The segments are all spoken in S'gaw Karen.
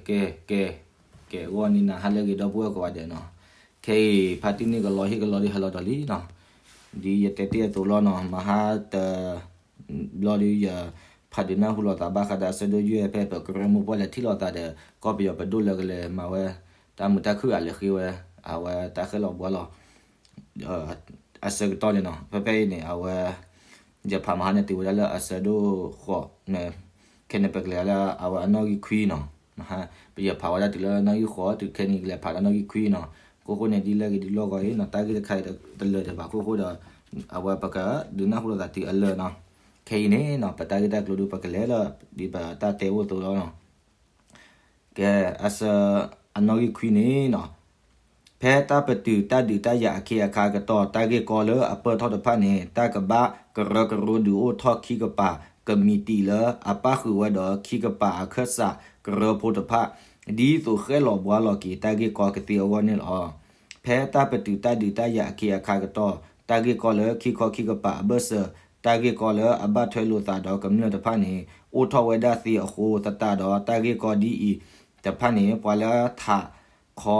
ကဲ ကဲ ကဲ ဂီၢ်နံၤနၤဟါလၢအဂ့ၤ ဒီပုၢ်ဝဲၢ်ကိးဂၤဒဲးနီၤ. ခဲအံၤ ဖါတံၢ်န့ၣ်ကလီဟ့ၣ်ကလီဒံးဟဲလီၤဒီးလံနီၤ. ဒ်ယတဲတ့ၢ်အသိးလီၤနီၤ, မဟါတ ဘျီဒုးယ ဖးဒုးနၢ်ဟူလိာ်သးဘၣ်ဃးဒီးအဆၢဒိၣ်ယဲၢ် ဖဲပကရၢမိၢ်ပှၢ်လဲၤထံၣ်လိာ်သးဒီး ကီၢ်ပယီၤပဒိၣ်လၢကလဲၤမၤဝဲ တၢ်မုာ်တၢ်ခုၣ်အလဲၤဃ့ဝဲ အဝဲတၢ်ဃဲၣ်လီၤဘှါလီၤ အဆၢကတီၢ်န့ၣ်နီၤ. ဖဲဖဲအံၤန့ၣ် အဝဲ ယဖးမဟါန့ၣ်တုၤဝဲဒၣ်လၢအဆၢဒိၣ်ဃိးန့ၣ်, ခဲန့ၣ်ပကလဲၤလၢအဝဲအနီၣ်ဂံၢ်ခွံနီၤ. မဟါ ပယဖးဝဲဒၣ်တုၤလၢနီၣ်ဂံၢ်ဃိး တုၤခဲန့ၣ်ကလဲၤဖးလၢနီၣ်ဂံၢ်ခွံနီၤ. အခိၣ်ဃိန့ၣ် ဒ်လဲၣ်ဂ့ၤဒ်လဲၣ်ဂ့ၤနီၤ, တၢ်ဂ့ၢ်တခါအံၤတလၢာ်ဒံးဘၣ်အခိၣ်ဃိဒီး အဝဲပကဒုးနၢ်ဟူလိာ်သးတုၤအလၢာ်နီၤ. ခဲအံၤန့ၣ်နီၤ ပတၢ်ဂ့ၢ်တၢ်ကျိၤဒုး ပကလဲၤလၢ ဒ်ပတၢ်တဲအိၣ်အသိးလီၤနီၤ. ကဲ အဆၢ အနီၣ်ဂံၢ်ခွံန့ၣ်နီၤ, ဖဲတၢ်ပတုာ်တၢ်ဒုးတၢ်ယၤအခ့အခါကတီၢ် တၢ်ဂ့ၢ်ကီလၢအပၢၢ်ထီၣ်တဖၣ်န့ၣ် တၢ်ကဘၣ်ကရၢကရိဒုးအိၣ်ထီၣ်ခံကပၤကမံးတံာ်လၢအပၣ်ဃုာ်ဝဲဒီး ခံကပၤအခၢၣ်စးကရၢဖိတဖၣ် ဒ်သိးဃဲၣ်လီၤဘှါလီၤက့ၤတၢ်ဂ့ၢ်ကီကသ့အဂီၢ်န့ၣ်လီၤ. ဖဲတၢ်ပတုာ်တၢ်ဒုးတၢ်ယၤအခ့အခါကတီၢ် တၢ်ဂ့ၢ်ကီလၢခံခီခံကပၤအဘၢၣ်စၢၤ တၢ်ဂ့ၢ်ကီလၢအဘၣ်ထွဲလိာ်သးဒီးကမျၢၢ်တဖၣ်န့ၣ် အိၣ်ထီၣ်ဝဲဒၣ်သ့အဃိသတးဒီး တၢ်ဂ့ၢ်ကီဒ်အံၤတဖၣ်န့ၣ် ပှၤလၢထးခီ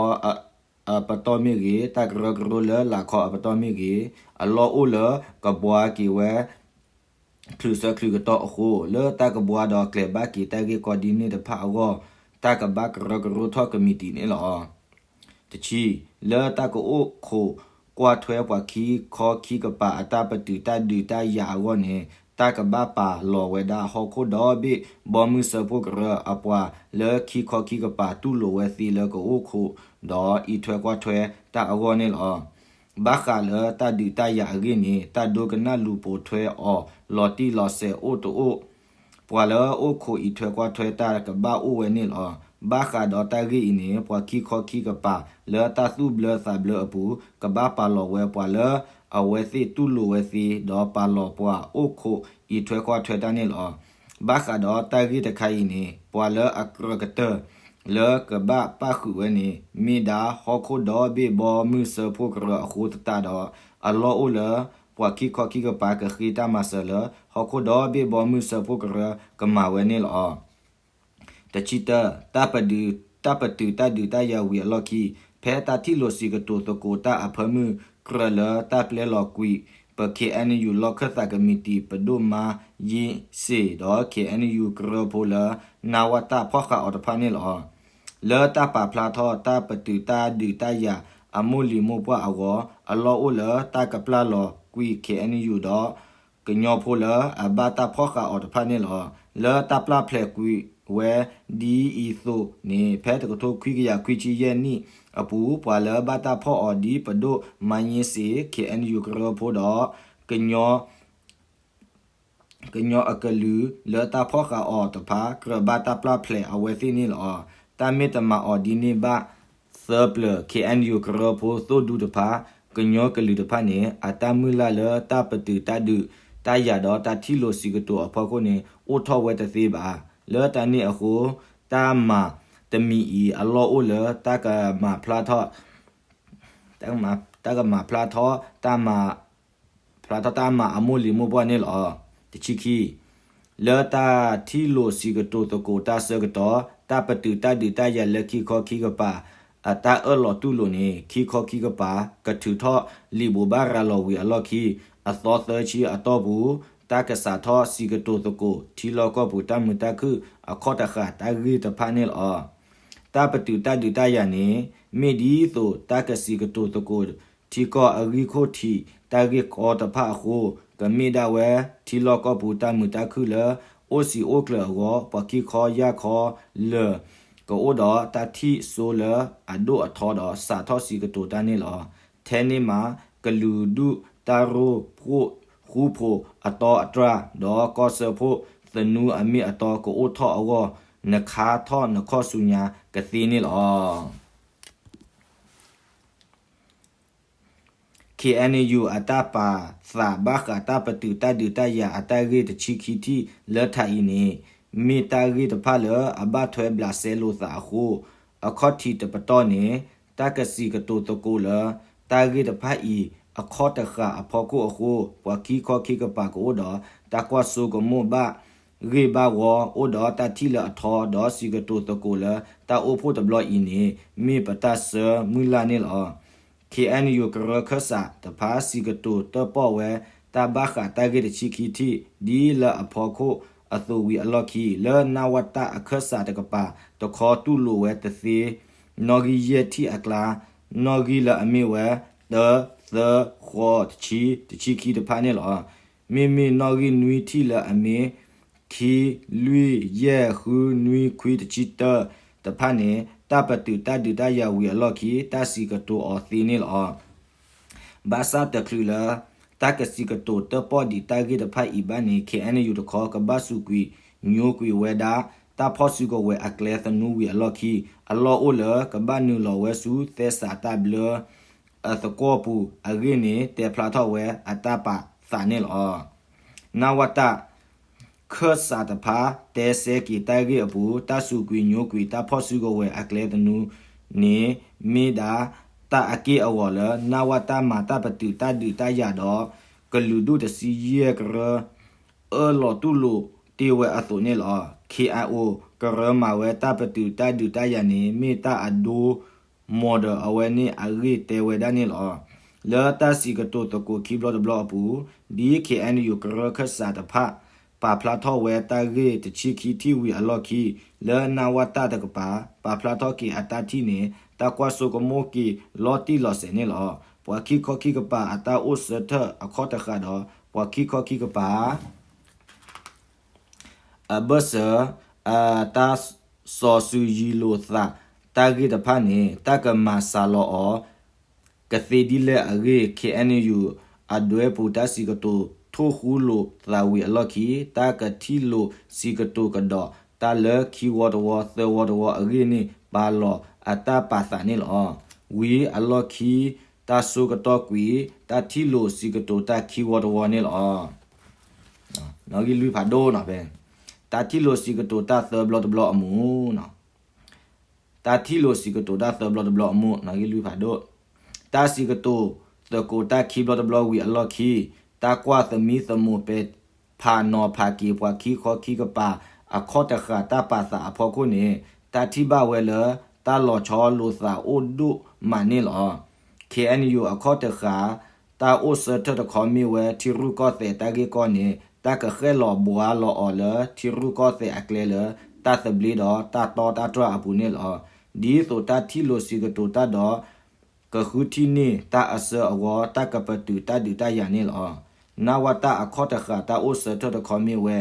အပတီၢ်မ့ၢ်ဂ့ၤ, တၢ်ကရၢကရိလၢလာ်ခီအပတီၢ်မ့ၢ်ဂ့ၤ, အလီၢ်အိၣ်လၢကဘှါက့ၤဝဲ ချုးဆၢချုးကတီၢ်အဃိ, လၢတၢ်ကဘှါဒီးကျဲၤဘၣ်က့ၤတၢ်ဂ့ၢ်ကီဒ်န့ၣ်တဖၣ်အဂီၢ်, တၢ်ကဘၣ်ကရၢကရိထီၣ်ကမံးတံာ်န့ၣ်လီၤ. တဆံ, လၢတၢ်ကအိၣ်ခိးကွၢ်ထွဲပှၤခံခီခံကပၤအတၢ်ပတုာ်တၢ်ဒုးတၢ်ယၤအဂီၢ်န့ၣ်, တၢ်ကဘၣ်ပာ်လီၤဝဲဒၣ်ဟီၣ်ခိၣ်ဒီဘ့ၣ်ဘီမုၢ်စၢဖှိၣ်ကရၢအပှၤလၢခံခီခံကပၤတူၢ်လိာ်ဝဲသ့လၢကအိၣ်ခိးဒီးအံးထွဲကွၢ်ထွဲတၢ်အဂီၢ်န့ၣ်လီၤ. ဘၣ်ဃးလၢတၢ်ဒုးတၢ်ယၤအဂ့ၢ်န့ၣ် တၢ်ဒိကနၣ်လူၤပိာ်ထွဲအီၤလီၤတံၢ်လီၤဆဲးအိၣ်တအိၣ်, ပှၤလၢအအိၣ်ခိးအံးထွဲကွၢ်ထွဲတၢ်ကဘၣ်အိၣ်ဝဲန့ၣ်လီၤ. ဘၣ်ဃးဒီးတၢ်ဂ့ၢ်အံၤန့ၣ် ပှၤခံခီခံကပၤလၢတၢ်သူၣ်ဘျၢသးဘျၢအပူၤ ကဘၣ်ပာ်လီၤဝဲပှၤလၢအဝဲသ့ၣ်တူၢ်လိာ်ဝဲသ့ ဒီးပာ်လီၤပှၤအိၣ်ခိးအံးထွဲကွၢ်ထွဲတၢ်န့ၣ်လီၤ. ဘၣ်ဃးဒီးတၢ်ဂ့ၢ်တခါအံၤန့ၣ် ပှၤလၢအကြၢးကတၢၢ်လၢကဘၣ်ပၣ်ဃုာ်ဝဲန့ၣ် မ့ၢ်ဒၣ်ဟီၣ်ခိၣ်ဒီဘ့ၣ်ဘီမုၢ်စၢဖှိၣ်ကရၢအဃိသတးဒီး အလီၢ်အိၣ်လၢပှၤခံခီခံကပၤကဃ့တၢ်မၤစၢၤလၢ ဟီၣ်ခိၣ်ဒီဘ့ၣ်ဘီမုၢ်စၢဖှိၣ်ကရၢကမၤဝဲန့ၣ်လီၤ. တဆံတၢ, တၢ်ပတုာ်တၢ်ဒုးတၢ်ယၤဝံၤအလီၢ်ခံ, ဖဲတၢ်ထံၣ်လိာ်စံးကတိၤသကိးတၢ်အဖၢမုၢ်ကြၢးလၢတၢ်ပျဲလီၤကွံာ် ပ ခ့ၣ်အဲၣ်ယူၣ် လီၢ်ခၢၣ်သးကမံးတံာ် ပဒိၣ်မါယ့စ့ၣ် ဒီး ခ့ၣ်အဲၣ်ယူၣ် ကရၢဖိလၢ နဝတ ဖီၣ်ဃာ်အီၤတဖၣ်န့ၣ်လီၤ. လၢတၢ်ပာ်ဖျါထီၣ်တၢ်ပတုာ်တၢ်ဒုးတၢ်ယၤအမိၢ်လံၤမိၢ်ပှၢ်အဂီၢ် အလီၢ်အိၣ်လၢတၢ်ကပျၢ်လီၤကွံာ် ခ့ၣ်အဲၣ်ယူၣ် ဒီး ကညီဖိလၢအဘၣ်တၢ်ဖီၣ်ဃာ်အီၤတဖၣ်န့ၣ်လီၤ. လၢတၢ်ပျၢ်ဖျဲးကွံာ်ဝဲဒ်အံၤအသိးန့ၣ် ဖဲတကထိခွံကယၤခွံဆံယဲၢ်နံၣ်အပူၤ ပှၤလၢဘၣ်တၢ်ဖီၣ်အီၤဒ်ပဒိၣ်မါယ့စ့ၣ် ခ့ၣ်အဲၣ်ယူၣ် ကရၢဖိဒီး ကညီ ကညီအကလုာ်လၢတၢ်ဖီၣ်ဃာ်အီၤတဖၣ် ကြၢးဘၣ်တၢ်ပျၢ်ဖျဲးအဝဲသ့ၣ်န့ၣ်လီၤ. တၢ်မ့ၢ်တမၤအီၤဒ်န့ၣ်ဘၣ် သၢပျၢၤ ခ့ၣ်အဲၣ်ယူၣ် ကရၢဖိသိၣ်ဒူတဖၣ် ကညီကလုာ်တဖၣ်န့ၣ် အတၢ်မုၢ်လၢ်လၢတၢ်ပတုာ်တၢ်ဒုးတၢ်ယၤဒီးတၢ်ထံၣ်လိာ်စံးကတိၤအဖီခိၣ်န့ၣ် အိၣ်ထီၣ်ဝဲတသ့ဘၣ်. လၢတၢ်န့ၣ်အဃိ တၢ်မၤတမံၤအံၤ အလီၢ်အိၣ်လၢတၢ်ကမၤဖျါထီၣ် တၢ်ကမၤဖျါထီၣ်တၢ်မၤ ဖျါထီၣ်တၢ်မၤအမိၢ်လံၤမိၢ်ပှၢ်န့ၣ်လီၤ. တဆံခံ, လၢတၢ်ထံၣ်လိာ်စံးကတိၤသကိးတၢ်ဆၢကတီၢ် တၢ်ပတုာ်တၢ်ဒုးတၢ်ယၤလၢခံခီခံကပၤ အတၢ်အၢၣ်လီၤတူၢ်လိာ်န့ၣ် ခံခီခံကပၤ ကထုးထီၣ်လံာ်ဘိးဘၣ်ရၤလီၤဝံၤအလီၢ်ခံ အသီသၢဆံအတီၢ်ပူၤ တၢ်ကစးထီၣ်စံးကတိၤသကိး ထံလီၢ်ကီၢ်ပူၤတၢ်မုာ်တၢ်ခုၣ်အခီၣ်တဃာ်တၢ်ဂ့ၢ်တဖၣ်န့ၣ်လီၤ. တၢ်ပတုာ်တၢ်ဒုးတၢ်ယၤန့ၣ် မ့ၢ်ဒ်သိးတၢ်ကစံးကတိၤသကိး ထံကီၢ်အဂံၢ်ခိၣ်ထံးတၢ်ဂ့ၢ်ကီတဖၣ်အဃိ ကမ့ၢ်ဒၣ်ဝဲထံလီၢ်ကီၢ်ပူၤတၢ်မုာ်တၢ်ခုၣ်လၢ အိၣ်စံာ်အိၣ်ကျၢၤအဂီၢ် ပှၤခံခီယၢ်ခီလၢာ် ကအိၣ်ဒီးတၢ်ထံၣ်စိလၢအဒိၣ်အထီဒီး စးထီၣ်စံးကတိၤတၢ်န့ၣ်လီၤ. ထဲန့ၣ်မး ကလုာ်ဒူၣ်တၢ်ရိၣ်ဖှိၣ်ဃူဖိးအတီအတြၢ် ဒီးကီၢ်စၢဖှိၣ်သနူအမ့ၢ်အတီကအိၣ်ထီၣ်အဂီၢ် နခါထီၣ်နခီၣ်ဆူညါကသ့န့ၣ်လီၤ. ခ့ၣ်အဲၣ်ယူၣ် အတၢ်ပာ်သးဘၣ်ဃးတၢ်ပတုာ်တၢ်ဒုးတၢ်ယၤအတၢ်ဂ့ၢ်တဆံခံထံၣ်လၢထးအံၤန့ၣ် မ့ၢ်တၢ်ဂ့ၢ်တဖၣ်လၢအဘၣ်ထွဲဘျးစဲလိာ်သးအဃိ အခီၣ်ထံးတပတီၢ်န့ၣ် တၢ်ကစံးကတိၤသကိးလၢ တၢ်ဂ့ၢ်တဖၣ်အံၤအခီၣ်တဃာ်အဖီခိၣ်အဃိ ပှၤခံခီခံကပၤကအိၣ်ဒီးတၢ်ကွၢ်စိကမိၣ်ဘၣ် ဂ့ၢ်ဘၣ်ဂီၤ အိၣ်ဒီးတၢ်ထံၣ်လၢအထီ ဒီးစံးကတိၤသကိးလၢ တၢ်အိၣ်ဖှိၣ်တဘျီအံၤန့ၣ် မ့ၢ်ပတၢ်ဆၢမုၢ်လၢ်န့ၣ်လီၤ. ခ့ၣ်အဲၣ်ယူၣ် ကရၢခၢၣ်စးတဖၣ် စံးကတိၤတၢၣ်ပီၣ်ဝဲ တၢ်ဘၣ်ဃးတၢ်ဂ့ၢ်တဆံခံထံၣ် ဒ်လၢအဖီခိၣ်အသိးဝံၤအလီၢ်ခံ လၢနဝတအခၢၣ်စးတကပၤ တခီတူၢ်လိာ်ဝဲတသ့ နီၣ်ဂံၢ်ယဲၢ်ထံၣ်အကျါ နီၣ်ဂံၢ်လၢအမ့ၢ်ဝဲ တၢ, သၢ, ဃိး, တဆံ, တဆံခံတဖၣ်န့ၣ်လီၤ. မ့မ့ၢ်နီၣ်ဂံၢ်နွံထံၣ်လၢအမ့ၢ် ခံ, လွံၢ်, ယဲၢ်, ဃု, နွံ, ခွံ, တဆံတၢတဖၣ်န့ၣ် တၢ်ပတုာ်တၢ်ဒုးတၢ်ယၤဝံၤအလီၢ်ခံ တၢ်စံးကတိၤအီၤသ့န့ၣ်လီၤ. ဘၣ်ဆၣ်တချုးလၢ တၢ်ကစံးကတိၤတၢၣ်ပီၣ်ဒံးတၢ်ဂ့ၢ်တဖၣ်အံၤဘၣ်န့ၣ် ခ့ၣ်အဲၣ်ယူၣ်တခီ ကဘၣ်စူးကွံာ်ညိကွံာ်ဝဲဒၣ် တၢ်ဖီၣ်စုကဝဲၤအကျဲသနူဝံၤအလီၢ်ခံ အလီၢ်အိၣ်လၢကဘၣ်နုာ်လီၤဝဲဆူသဲစးတၢ်ဘျၢအသကွီၢ်ပူၤအဂ့ၢ်န့ၣ် တဲဖျါထီၣ်ဝဲအတၢ်ပာ်သးန့ၣ်လီၤ. နဝတ ခၢၣ်စးတဖၣ် တဲဆဲက့ၤတၢ်ဂ့ၢ်အပူၤ တၢ်စူးကွံာ်ညိကွံာ်တၢ်ဖီၣ်စုကဝဲၤအကျဲသနူန့ၣ် မ့ၢ်ဒၣ်တၢ်အက့ၢ်အဂီၤလၢ နဝတမၤတၢ်ပတုာ်တၢ်ဒုးတၢ်ယၤဒီး ကလုာ်ဒူၣ်တဆံယဲၢ်ကရၢ အၢၣ်လီၤတူၢ်လိာ်တ့ၢ်ဝဲအသိးန့ၣ်လီၤ. ခ့ၣ်အဲၣ်အိၣ် ကရၢမၤဝဲတၢ်ပတုာ်တၢ်ဒုးတၢ်ယၤန့ၣ် မ့ၢ်တၢ်အဒိ model အဝဲန့ၣ်အဂ့ၢ်တဲဝဲဒၣ်န့ၣ်လီၤ. လၢတၢ်စံးကတိၤသကိးခံဘျီတဘျီအပူၤ ဒ်ခ့ၣ်အဲၣ်ယူၣ် ကရၢခၢၣ်စးတဖၣ် ပာ်ဖျါထီၣ်ဝဲတၢ်ဂ့ၢ်တဆံခံထံၣ်ဝံၤအလီၢ်ခံ လၢနဝတတကပၤ ပာ်ဖျါထီၣ်က့ၤအတၢ်ထံၣ်န့ၣ် တၢ်ကွၢ်စိကမိၣ်က့ၤလီၤတံၢ်လီၤဆဲးန့ၣ်လီၤ. ပှၤခံခီခံကပၤအတၢ်အိၣ်ဆၢထၢၣ်အခီၣ်တဃာ်ဒီး ပှၤခံခီခံကပၤ အဘၢၣ်စၢၤ အတၢ်စီၤစုၤယံၤလိာ်သးတၢ်ဂ့ၢ်တဖၣ်န့ၣ် တၢ်ကမၤစှၤလီၤအီၤ ကသ့ဒ်လဲၣ်အဂ့ၢ် ခ့ၣ်အဲၣ်ယူၣ်အဒွဲပူၤ တၢ်စံးကတိၤထိၣ်ဃူလိာ်သးဝံၤအလီၢ်ခံ တၢ်ကထံၣ်လိာ်စံးကတိၤကဒီး တၢ်လၢခံဝီတဝီ သၢဝီတဝီအဂ့ၢ်န့ၣ် ပာ်လီၤအတၢ်ပာ်သးန့ၣ်လီၤ. ဝံၤအလီၢ်ခံ တၢ်ဆိကတီၢ်ကွံာ် တၢ်ထံၣ်လိာ်စံးကတိၤတၢ်ခံဝီတဝီန့ၣ်လီၤ. နီၣ်ဂံၢ်လွံၢ်ဖးဒိၣ်နီၤဖဲ တၢ်ထံၣ်လိာ်စံးကတိၤတၢ်သၢဘျီတဘျီအမူးနီၤ တၢ်ထံၣ်လိာ်စံးကတိၤတၢ်သၢဘျီတဘျီအမူး နီၣ်ဂံၢ်လွံၢ်ဖးဒိၣ် တၢ်စံးကတိၤသကိးတၢ်ခံဘျီတဘျီဝံၤအလီၢ်ခံ တၢ်ကွၢ်သမံသမိးပဲ ဖးနီၤဖးက့ၤပှၤခံခီခံကပၤ အခီၣ်တဃာ်တၢ်ပာ်သးအဖီခိၣ်န့ၣ် တၢ်ထံၣ်ဘၣ်ဝဲလၢ တၢ်လီၤဆီလိာ်သးအိၣ်ဒိၣ်မးန့ၣ်လီၤ. ခ့ၣ်အဲၣ်ယူၣ် အခီၣ်တဃာ် တၢ်အိၣ်ဆၢထၢၣ်တခီမ့ၢ်ဝဲ ထံရူၢ်ကီၢ်သဲးတၢ်ဂ့ၢ်ကီၢ်န့ၣ် တၢ်ကဃဲၣ်လီၤဘှါလီၤအီၤလၢ ထံရူၢ်ကီၢ်သဲးအကျဲလၢ တၢ်သဘျ့ဒီးတၢ်တီတၢ်တြၢ်အပူၤန့ၣ်လီၤ. ဒ်သိးတၢ်ထံၣ်လိာ်စံးကတိၤတၢ်ဒီး ကဃုထံၣ်န့ၢ်တၢ်အစၢအဂီၢ် တၢ်ကပတုာ်တၢ်ဒုးတၢ်ယၤန့ၣ်လီၤ. နဝတ အခီၣ်တဃာ်တၢ်အိၣ်ဆၢထၢၣ်တခီမ့ၢ်ဝဲ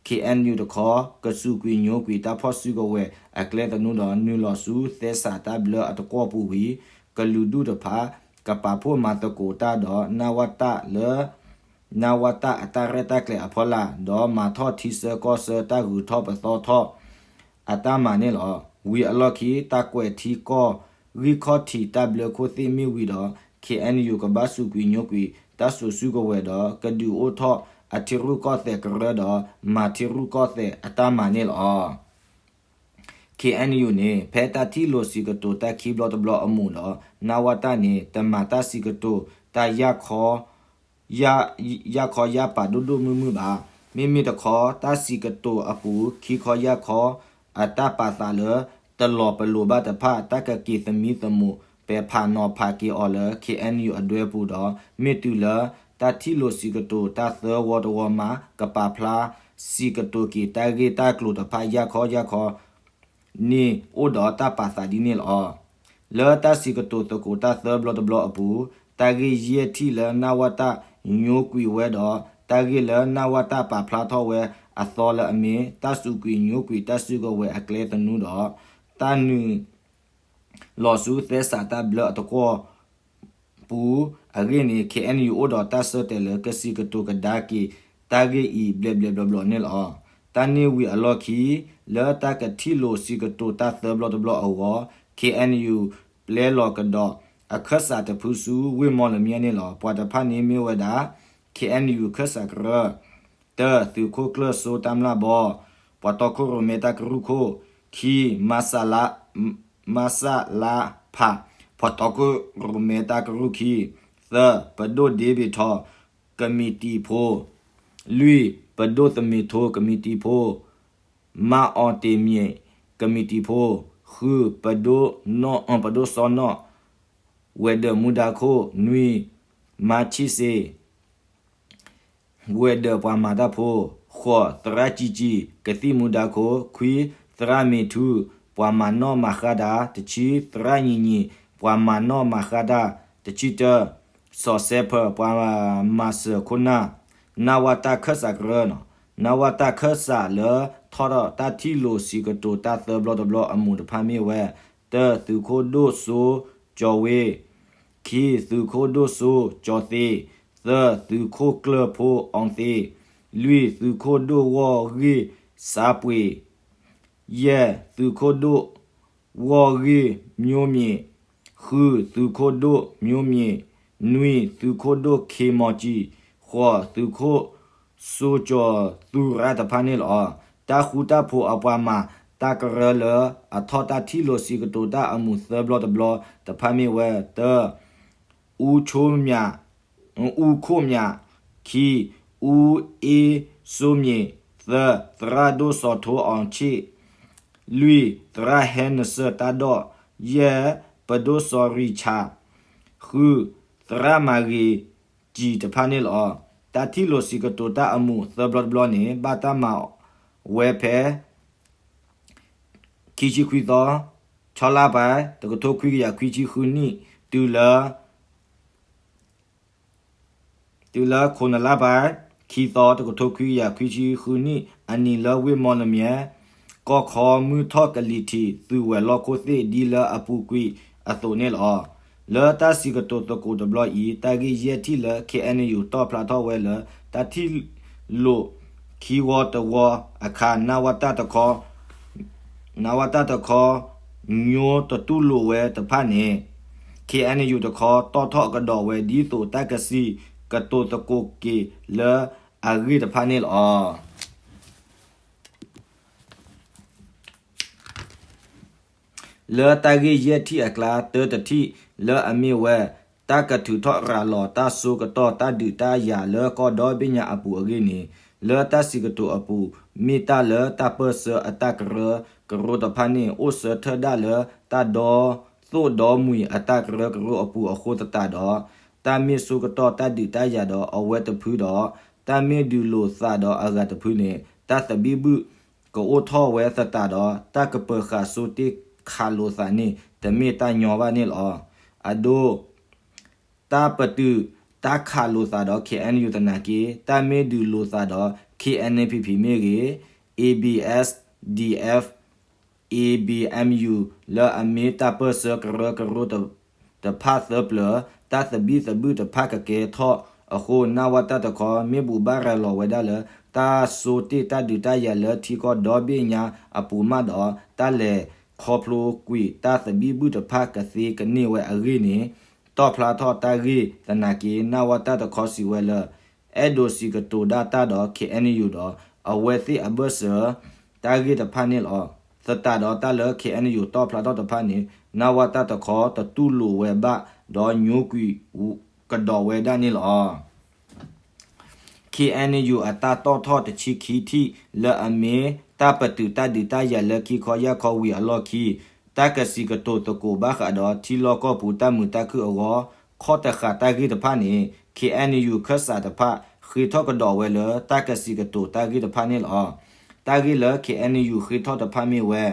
ခ့ၣ်အဲၣ်ယူၣ် တခီ ကစူးကွံာ်ညိကွံာ်တၢ်ဖီၣ်စုကဝဲၤအကျဲသနူဒီး နုာ်လီၤဆူသဲစးတၢ်ဘျၢအသကွီၢ်ပူၤဝံၤ ကလုာ်ဒူၣ်တဖၣ် ကပာ်ဖှိၣ်မၤသကိးတၢ်ဒီး နဝတ လၢ နဝတ အတၢ်ရဲၣ်တၢ်ကျဲၤအဖီလာ် ဒီးမၤထီၣ်ထံဆၢကီၢ်ဆၢတၢ်ဂုၤထီၣ်ပသီထီၣ် အတၢ်မၤန့ၣ်လီၤ. ဝံၤအလီၢ်ခံ တၢ်ကွဲးထံကီၢ် ဂံၢ်ခီၣ်ထံးတၢ်ဘျၢခိၣ်သ့ၣ်မ့ၢ်ဝံၤဒီး ခ့ၣ်အဲၣ်ယူၣ် ကဘၣ်စူးကွံာ်ညိကွံာ် တၢ်စိာ်စုကဝဲၤဒီး ကဒုးအိၣ်ထီၣ်အထံရူၢ်ကီၢ်သဲးကရၢဒီး မၤထံရူၢ်ကီၢ်သဲးအတၢ်မၤန့ၣ်လီၤ. ခ့ၣ်အဲၣ်ယူၣ် န့ၣ် ဖဲတၢ်ထံၣ်လိာ်စံးကတိၤတၢ်ခံဘျီတဘျီအမူးဒီး နဝတ န့ၣ် တမၤတၢ်စံးကတိၤတၢ် ယၢ်ခီယၢ်ပၤဒိၣ်ဒိၣ်မုၢ်မုၢ်ဘၣ်. မ့မ့ၢ်တခီ တၢ်စံးကတိၤအပူၤ ခံခီယၢ်ခီ အတၢ်ပာ်သးလၢ တလီၤပလိာ်ဘၣ်တဖၣ် တၢ်ကက့ၤသမံသမိး ပဲာ်ဖးနီၤဖးက့ၤအီၤလၢ ခ့ၣ်အဲၣ်ယူၣ် အဒွဲပူၤဒီး မ့ၢ်တုၤလၢ တၢ်ထံၣ်လိာ်စံးကတိၤတၢ်သၢဝီတဝီမး ကပာ်ဖျါစံးကတိၤက့ၤတၢ်ဂ့ၢ်တၢ်ကျိၤတဖၣ် ယၢ်ခီယၢ်ခီ န့ၣ်အိၣ်ဒီးတၢ်ပာ်သးဒ်န့ၣ်လီၤ. လၢတၢ်စံးကတိၤသကိးတၢ်သၢဘျီတဘျီအပူၤ တၢ်ဂ့ၢ်ယဲၢ်ထံၣ်လၢ နဝတ ညိကွံာ်ဝဲဒီး တၢ်ဂ့ၢ်လၢ နဝတ ပာ်ဖျါထီၣ်ဝဲအသီလၢအမ့ၢ် တၢ်စူးကွံာ်ညိကွံာ်တၢ်စုကဝဲၤအကျဲသနူဒီး တၢ်နုာ် လီၤဆူသဲစးတၢ်ဘျၢအသကွီၢ်ပူၤအဂ့ၢ်န့ၣ် ခ့ၣ်အဲၣ်ယူၣ် အိၣ်ဒီးတၢ်ဆၢတဲာ်လၢ ကစံးကတိၤကဒါက့ၤတၢ်ဂ့ၢ်အံၤ ဘျဲးဘျဲးဘျီဘျီန့ၣ်လီၤ. တၢ်န့ၣ်ဝံၤအလီၢ်ခံ လၢတၢ်ကထံၣ်လိာ်စံးကတိၤတၢ်သၢဘျီတဘျီအဂီၢ် ခ့ၣ်အဲၣ်ယူၣ် ပျဲလီၤကဒီးအခၢၣ်စးတဖုဆူဝ့ၢ်မီၣ်လမၠဲၣ်န့ၣ်လီၤ. ပှၤတဖၣ်န့ၣ်မ့ၢ်ဝဲဒၣ် ခ့ၣ်အဲၣ်ယူၣ် ခၢၣ်စးကရၢ တၢ သုးခိၣ်ကျၢၢ်စိတၢ်မျၢ်ဘီ ပှၤတီခိၣ်ရိၣ်မဲတၢ်ကရူၢ်ခိၣ်, ခံ မ မဆလဖ, ပှၤတီခိၣ်ရိၣ်မဲတၢ်ကရူၢ်ခံ, သၢ ပဒိၣ်ဒ့ဘ့ၣ်ထီၣ်, ကမံးတံာ်ဖိ, လွံၢ် ပဒိၣ်သမံးထိကမံးတံာ်ဖိ, မါအီၤတ့ၢ်မံးကမံးတံာ်ဖိ, ဃု ပဒိၣ်နီၣ် ပဒိၣ်စီနီၣ်, ဝဲၤဒၢးမူဒါခိၣ်, နွံ မါဆံၣ်စ့ ဝဲၤဒၢးပှၤမၤတၢ်ဖိ, ဃိး သရၣ်ကံကံ ကသံၣ်မူဒါခိၣ်, ခွံ သရၣ်မ့ၤထူ ပှၤမၤနီၣ်မၤဃါတၢ်, တဆံ သရၣ်ညံၤညံၤ ပှၤမၤနီၣ်မၤဃါတၢ်, တဆံတၢ စီၤစဲဖၢၣ် ပှၤမၤစၢၤခိၣ်နၢ်, နဝတၢ်ခၢၣ်စးကရၢနီၤ, နဝတၢ်ခၢၣ်စးလၢထီၣ်ထီၣ်တၢ်ထံၣ်လိာ်စံးကတိၤတၢ်သၢဘျီတဘျီအမူးတဖၣ်မ့ၢ်ဝဲ, တၢ သုးခိၣ်ဒိၣ်စိကၠီၤဝ့, ခံ သုးခိၣ်ဒိၣ်စိကၠီၤသ့, သၢ သုးခိၣ်ကျၢၢ်ဖိအီသ့, လွံၢ် သုးခိၣ်ဒိၣ်ဂီၢ်ဂ့ၢ်စးပှ့ၤ, ယဲၢ် သုးခိၣ်ဒိၣ်ဂီၢ်ဂ့ၢ်မျိးမံး, ဃု သုးခိၣ်ဒိၣ်မျိးမံး, နွံ သုးခိၣ်ဒိၣ်ခ့မီၤကံ, ဃိး သုးခိၣ်စိကၠီၤသူရးတဖၣ်န့ၣ်လီၤ. တၢ်ဃူတၢ်ဖိးအပှၤမၤတၢ်ကရၢလၢအထီၣ်တၢ်ထံၣ်လိာ်စံးကတိၤတၢ်အမူးသၢဘျီတဘျီတဖၣ်မ့ၢ်ဝဲ, တၢ အူခိၣ်မၠး, အူခိၣ်မၠး, ခံ အူအ့စိမံး, သၢ သရၣ်ဒိၣ်စီၤထိအီဆ့ၣ်, လွံၢ် သရၣ်ဟဲနစၢၢ်တၢ်ဒီၣ်, ယဲၢ် ပဒိၣ်စီၤရံဆၣ်, ဃု သရၣ်မၤဂ့ၤကံတဖၣ်န့ၣ်လီၤ. တၢ်ထံၣ်လိာ်စံးကတိၤတၢ်အမူးသၢဘျီတဘျီန့ၣ် ဘၣ်တၢ်မၤဝဲဖဲ ခံဆံခွံသီ, ဆီလါပၤ, တကထိခွံကယၤခွံဆံဃုနံၣ်, တုၤလၢ တုၤလၢခိၣ်နလါပၤ, ခံသီ, တကထိခွံကယၤခွံဆံဃုနံၣ်အနံၤလၢဝ့ၢ်မီၣ်လမၠဲၣ်, ကီၢ်ခီမုၢ်ထီၣ်ကလံၤထံး သုးဝဲၤလီၢ်ခိၣ်သ့ၣ်ဒ်လၢအပူၤကွံာ်အသိးန့ၣ်လီၤ. လၢတၢ်စံးကတိၤသကိးတဘျီအံၤ တၢ်ဂ့ၢ်ယဲၢ်ထံၣ်လၢ ခ့ၣ်အဲၣ်ယူၣ် တီၣ်ဖျါထီၣ်ဝဲလၢ တၢ်ထံၣ်လိာ်ခံဝီတဝီအခါ နဝတတခီ နဝတတခီ ညိတတူၢ်လိာ်ဝဲတဖၣ်န့ၣ် ခ့ၣ်အဲၣ်ယူၣ်တခီ တီၣ်ထီၣ်ကဒီးဝဲဒ်သိးတၢ်ကစံးကတိၤသကိးက့ၤလၢအဂ့ၢ်တဖၣ်န့ၣ်လီၤ. လၢတၢ်ဂ့ၢ်ယဲၢ်ထံၣ်အကျါ တၢတထံၣ်လၢအမ့ၢ်ဝဲ တၢ်ကထုးထီၣ်ရၤလီၤတၢ်စိကတီၢ်တၢ်ဒုးတၢ်ယၤလၢကီၢ်ဒီဘ့ၣ်ညါအပူၤအဂ့ၢ်န့ၣ် လၢတၢ်စံးကတိၤအပူၤ မ့ၢ်တၢ်လၢတၢ်ပၢၢ်ဆၢအတၢ်ကရၢကရိတဖၣ်န့ၣ် အိၣ်ဆၢထၢၣ်ဒၣ်လၢတၢ်ဒီသိၣ်ဒီမှံၤအတၢ်ကရၢကရိအပူၤအဃိသတးဒီး တၢ်မ့ၢ်စိကတီၢ်တၢ်ဒုးတၢ်ယၤဒီးအဝဲတဖုဒီး တၢ်မ့ၢ်ဒုးလိာ်သးဒီးအဂၤတဖုန့ၣ် တၢ်သဘံၣ်ဘုၣ်ကအိၣ်ထီၣ်ဝဲသတးဒီး တၢ်ကပၢၤဃာ်စိတ့ၢ်ခးလိာ်သးန့ၣ် တမ့ၢ်တၢ်ညီဘၣ်န့ၣ်လီၤ. အဒိ တၢ်ပတုာ်တၢ်ခးလိာ်သးဒီး ခ့ၣ်အဲၣ်ယူၣ်သနာ်က့ တၢ်မ့ၢ်ဒုးလိာ်သးဒီး ခ့ၣ်အဲၣ်ပီၣ်ပီၣ် မ့ၢ်ဂ့ၤ, အ့ဘံၣ်အ့ၣ် ဒီအ့ၣ် အ့ဘံၣ်အ့ၣ်ယူၣ် လၢအမ့ၢ်တၢ်ပၢၢ်ဆၢကရၢကရိတဖၣ်သၢပျၢၤ တၢ်သဘံၣ်သဘုၣ်တဖၣ်ကကဲထီၣ်အဃိ နဝတတခီ မ့ၢ်ဘူၣ်ဘၣ်ရၤလီၤဝဲဒၣ်လၢ တၢ်စိတ့ၢ်တၢ်ဒုးတၢ်ယၤလၢထံကီၢ်ဒီဘ့ၣ်ညါအပူၤမးဒီး တၢ်လဲၤခီဖျိကွံာ်တၢ်သဘံၣ်ဘုၣ်တဖၣ်ကသ့ကန့ၢ်ဝဲအဂ့ၢ်န့ၣ် တီၣ်ဖျါထီၣ်တၢ်ဂ့ၢ်သနာ်က့ နဝတတခီစံးဝဲလၢ အဲၣ်ဒိးစံးကတိၤဒၣ်တၢ်ဒီး ခ့ၣ်အဲၣ်ယူၣ်ဒီး အဝဲသ့ၣ်အဘၢၣ်စၢၤ တၢ်ဂ့ၢ်တဖၣ်န့ၣ်လီၤ. သတးဒီးတၢ်လၢ ခ့ၣ်အဲၣ်ယူၣ် တီၣ်ဖျါထီၣ်တဖၣ်န့ၣ် နဝတတခီ တတူၢ်လိာ်ဝဲဘၣ်ဒီး ညိကွံာ်ကဒီးဝဲဒၣ်န့ၣ်လီၤ. ခ့ၣ်အဲၣ်ယူၣ် အတၢ်တီၣ်ထီၣ်တဆံခံထံၣ် လၢအမ့ၢ်တၢ်ပတုာ်တၢ်ဒုးတၢ်ယၤလၢခံခီယၢ်ခီဝံၤအလီၢ်ခံ တၢ်ကစံးကတိၤသကိးဘၣ်ဃးဒီး ထံလီၢ်ကီၢ်ပူၤတၢ်မုာ်တၢ်ခုၣ်အဂီၢ် ခီၣ်တဃာ်တၢ်ဂ့ၢ်တဖၣ်န့ၣ် ခ့ၣ်အဲၣ်ယူၣ် ခၢၣ်စးတဖၣ် ဃ့ထီၣ်ကဒီးဝဲလၢ တၢ်ကစံးကတိၤတၢ်ဂ့ၢ်တဖၣ်န့ၣ်လီၤ. တၢ်ဂ့ၢ်လၢ ခ့ၣ်အဲၣ်ယူၣ် ဃ့ထီၣ်တဖၣ်မ့ၢ်ဝဲ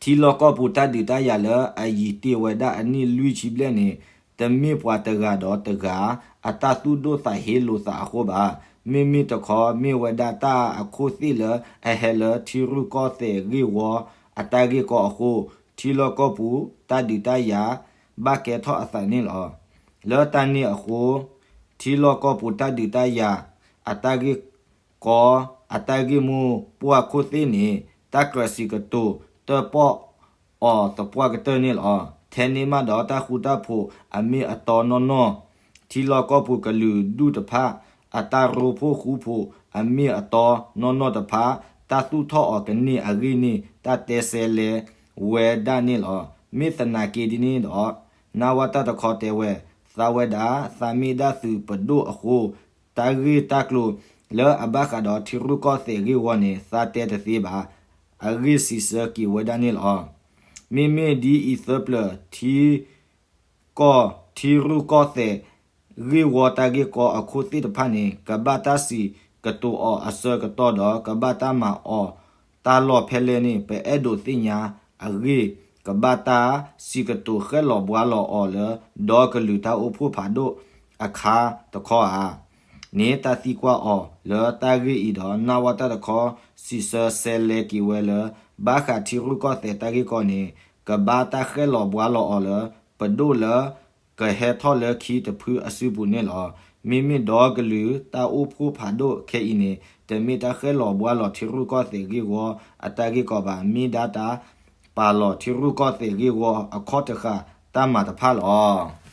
ထံလီၢ်ကီၢ်ပူၤတၢ်ဒုးတၢ်ယၤလၢအယံၤတ့ၢ်ဝဲဒၣ်အနံၣ်လွံၢ်ဆံဘျဲၣ်န့ၣ် တမ့ၢ်ပှၤတဂၤဒီးတဂၤ အတၢ်သူၣ်ဒိၣ်သးဟ့လိာ်သးအဃိဘၣ်. မ့မ့ၢ်တခီ မ့ၢ်ဝဲဒၣ်တၢ်အခိၣ်သ့ၣ်လၢအဟဲလၢထံရူၢ်ကီၢ်သဲးဂ့ၢ်ဝီ အတၢ်ဂ့ၢ်ကီအဃိ ထံလီၢ်ကီၢ်ပူၤတၢ်ဒုးတၢ်ယၤ ဘၣ်ကဲထီၣ်အသးန့ၣ်လီၤ. လၢတၢ်န့ၣ်အဃိ ထံလီၢ်ကီၢ်ပူၤတၢ်ဒုးတၢ်ယၤ အတၢ်ဂ့ၢ်ကီ အတၢ်ဂ့ၢ်မိၢ်ပှၢ်ခိၣ်သ့ၣ်န့ၣ် တၢ်ကြၢးစံးကတိၤတၢၣ်ပီၣ်အီၤသပှၢ်ကတၢၢ်န့ၣ်လီၤ. ထဲန့ၣ်မးဒီး တၢ်ဃူတၢ်ဖိးအမ့ၢ်အတီနီၢ်နီၢ်, ထံလီၢ်ကီၢ်ပူၤကလုာ်ဒူၣ်တဖၣ် အတၢ်ရိဖှိၣ်ဃူဖိးအမ့ၢ်အတီနီၢ်နီၢ်တဖၣ် တၢ်သူၣ်ထီၣ်အီၤကန့ၢ်အဂ့ၢ်န့ၣ် တၢ်တဲဆဲးလဲၤဝဲဒၣ်န့ၣ်လီၤ. မ့ၢ်သနာ်က့ဒ်န့ၣ်ဒီး နဝတတခီတဲဝဲ သးဝဲဒၣ် သးမ့ၢ်ဒၣ်သုးပဒိၣ်အဃိ တၢ်ဂ့ၢ်တၢ်ကျိၤ လၢအဘၣ်ဃးဒီးထံရူၢ်ကီၢ်သဲးဂ့ၢ်ဝီန့ၣ် သးတဲတသ့ဘၣ်. အဂ့ၢ်စံးဆၢက့ၤဝဲဒၣ်န့ၣ်လီၤ. မ့မ့ၢ်ဒ်အံၤသၢပျၢၤ ထံ ကီၢ် ထံရူၢ်ကီၢ်သဲး ဂ့ၢ်ဝီတၢ်ဂ့ၢ်ကီအခိၣ်သ့ၣ်တဖၣ်န့ၣ် ကဘၣ်တၢ်စံးကတိၤအီၤအဆၢကတီၢ်ဒီး ကဘၣ်တၢ်မၤအီၤတၢ်လီၢ်ဖဲလဲၣ်န့ၣ် ပအဲၣ်ဒိးသ့ၣ်ညါအဂ့ၢ် ကဘၣ်တၢ်စံးကတိၤဃဲၣ်လီၤဘှါလီၤအီၤလၢ ဒီကလုာ်တၢ်အိၣ်ဖှိၣ်ဖးဒိၣ်အခါတခီဧါ န့ၣ် တၢ်သံကွၢ်အီၤလၢတၢ်ဂ့ၢ်အံၤဒီး နဝတ တခီ စံးဆၢဆဲးလဲက့ၤဝဲလၢ ဘၣ်ဃးထံရူၢ်ကီၢ်သဲးတၢ်ဂ့ၢ်ကီန့ၣ် ကဘၣ်တၢ်ဃဲၣ်လီၤဘှါလီၤအီၤလၢ ပဒိၣ်လၢ ကဟဲထီၣ်လၢခံတဖုအစုပူၤန့ၣ်လီၤ. မ့မ့ၢ်ဒီကလုာ်တၢ်အိၣ်ဖှိၣ်ဖးဒိၣ်ခဲအံၤန့ၣ် တမ့ၢ်တၢ်ဃဲၣ်လီၤဘှါလီၤထံရူၢ်ကီၢ်သဲးဂ့ၢ်ဝီအတၢ်ဂ့ၢ်ကီဘၣ်. မ့ၢ်ဒၣ်တၢ်ပာ်လီၤထံရူၢ်ကီၢ်သဲးဂ့ၢ်ဝီအခီၣ်တဃာ်တၢ်မၤတဖၣ်လီၤ.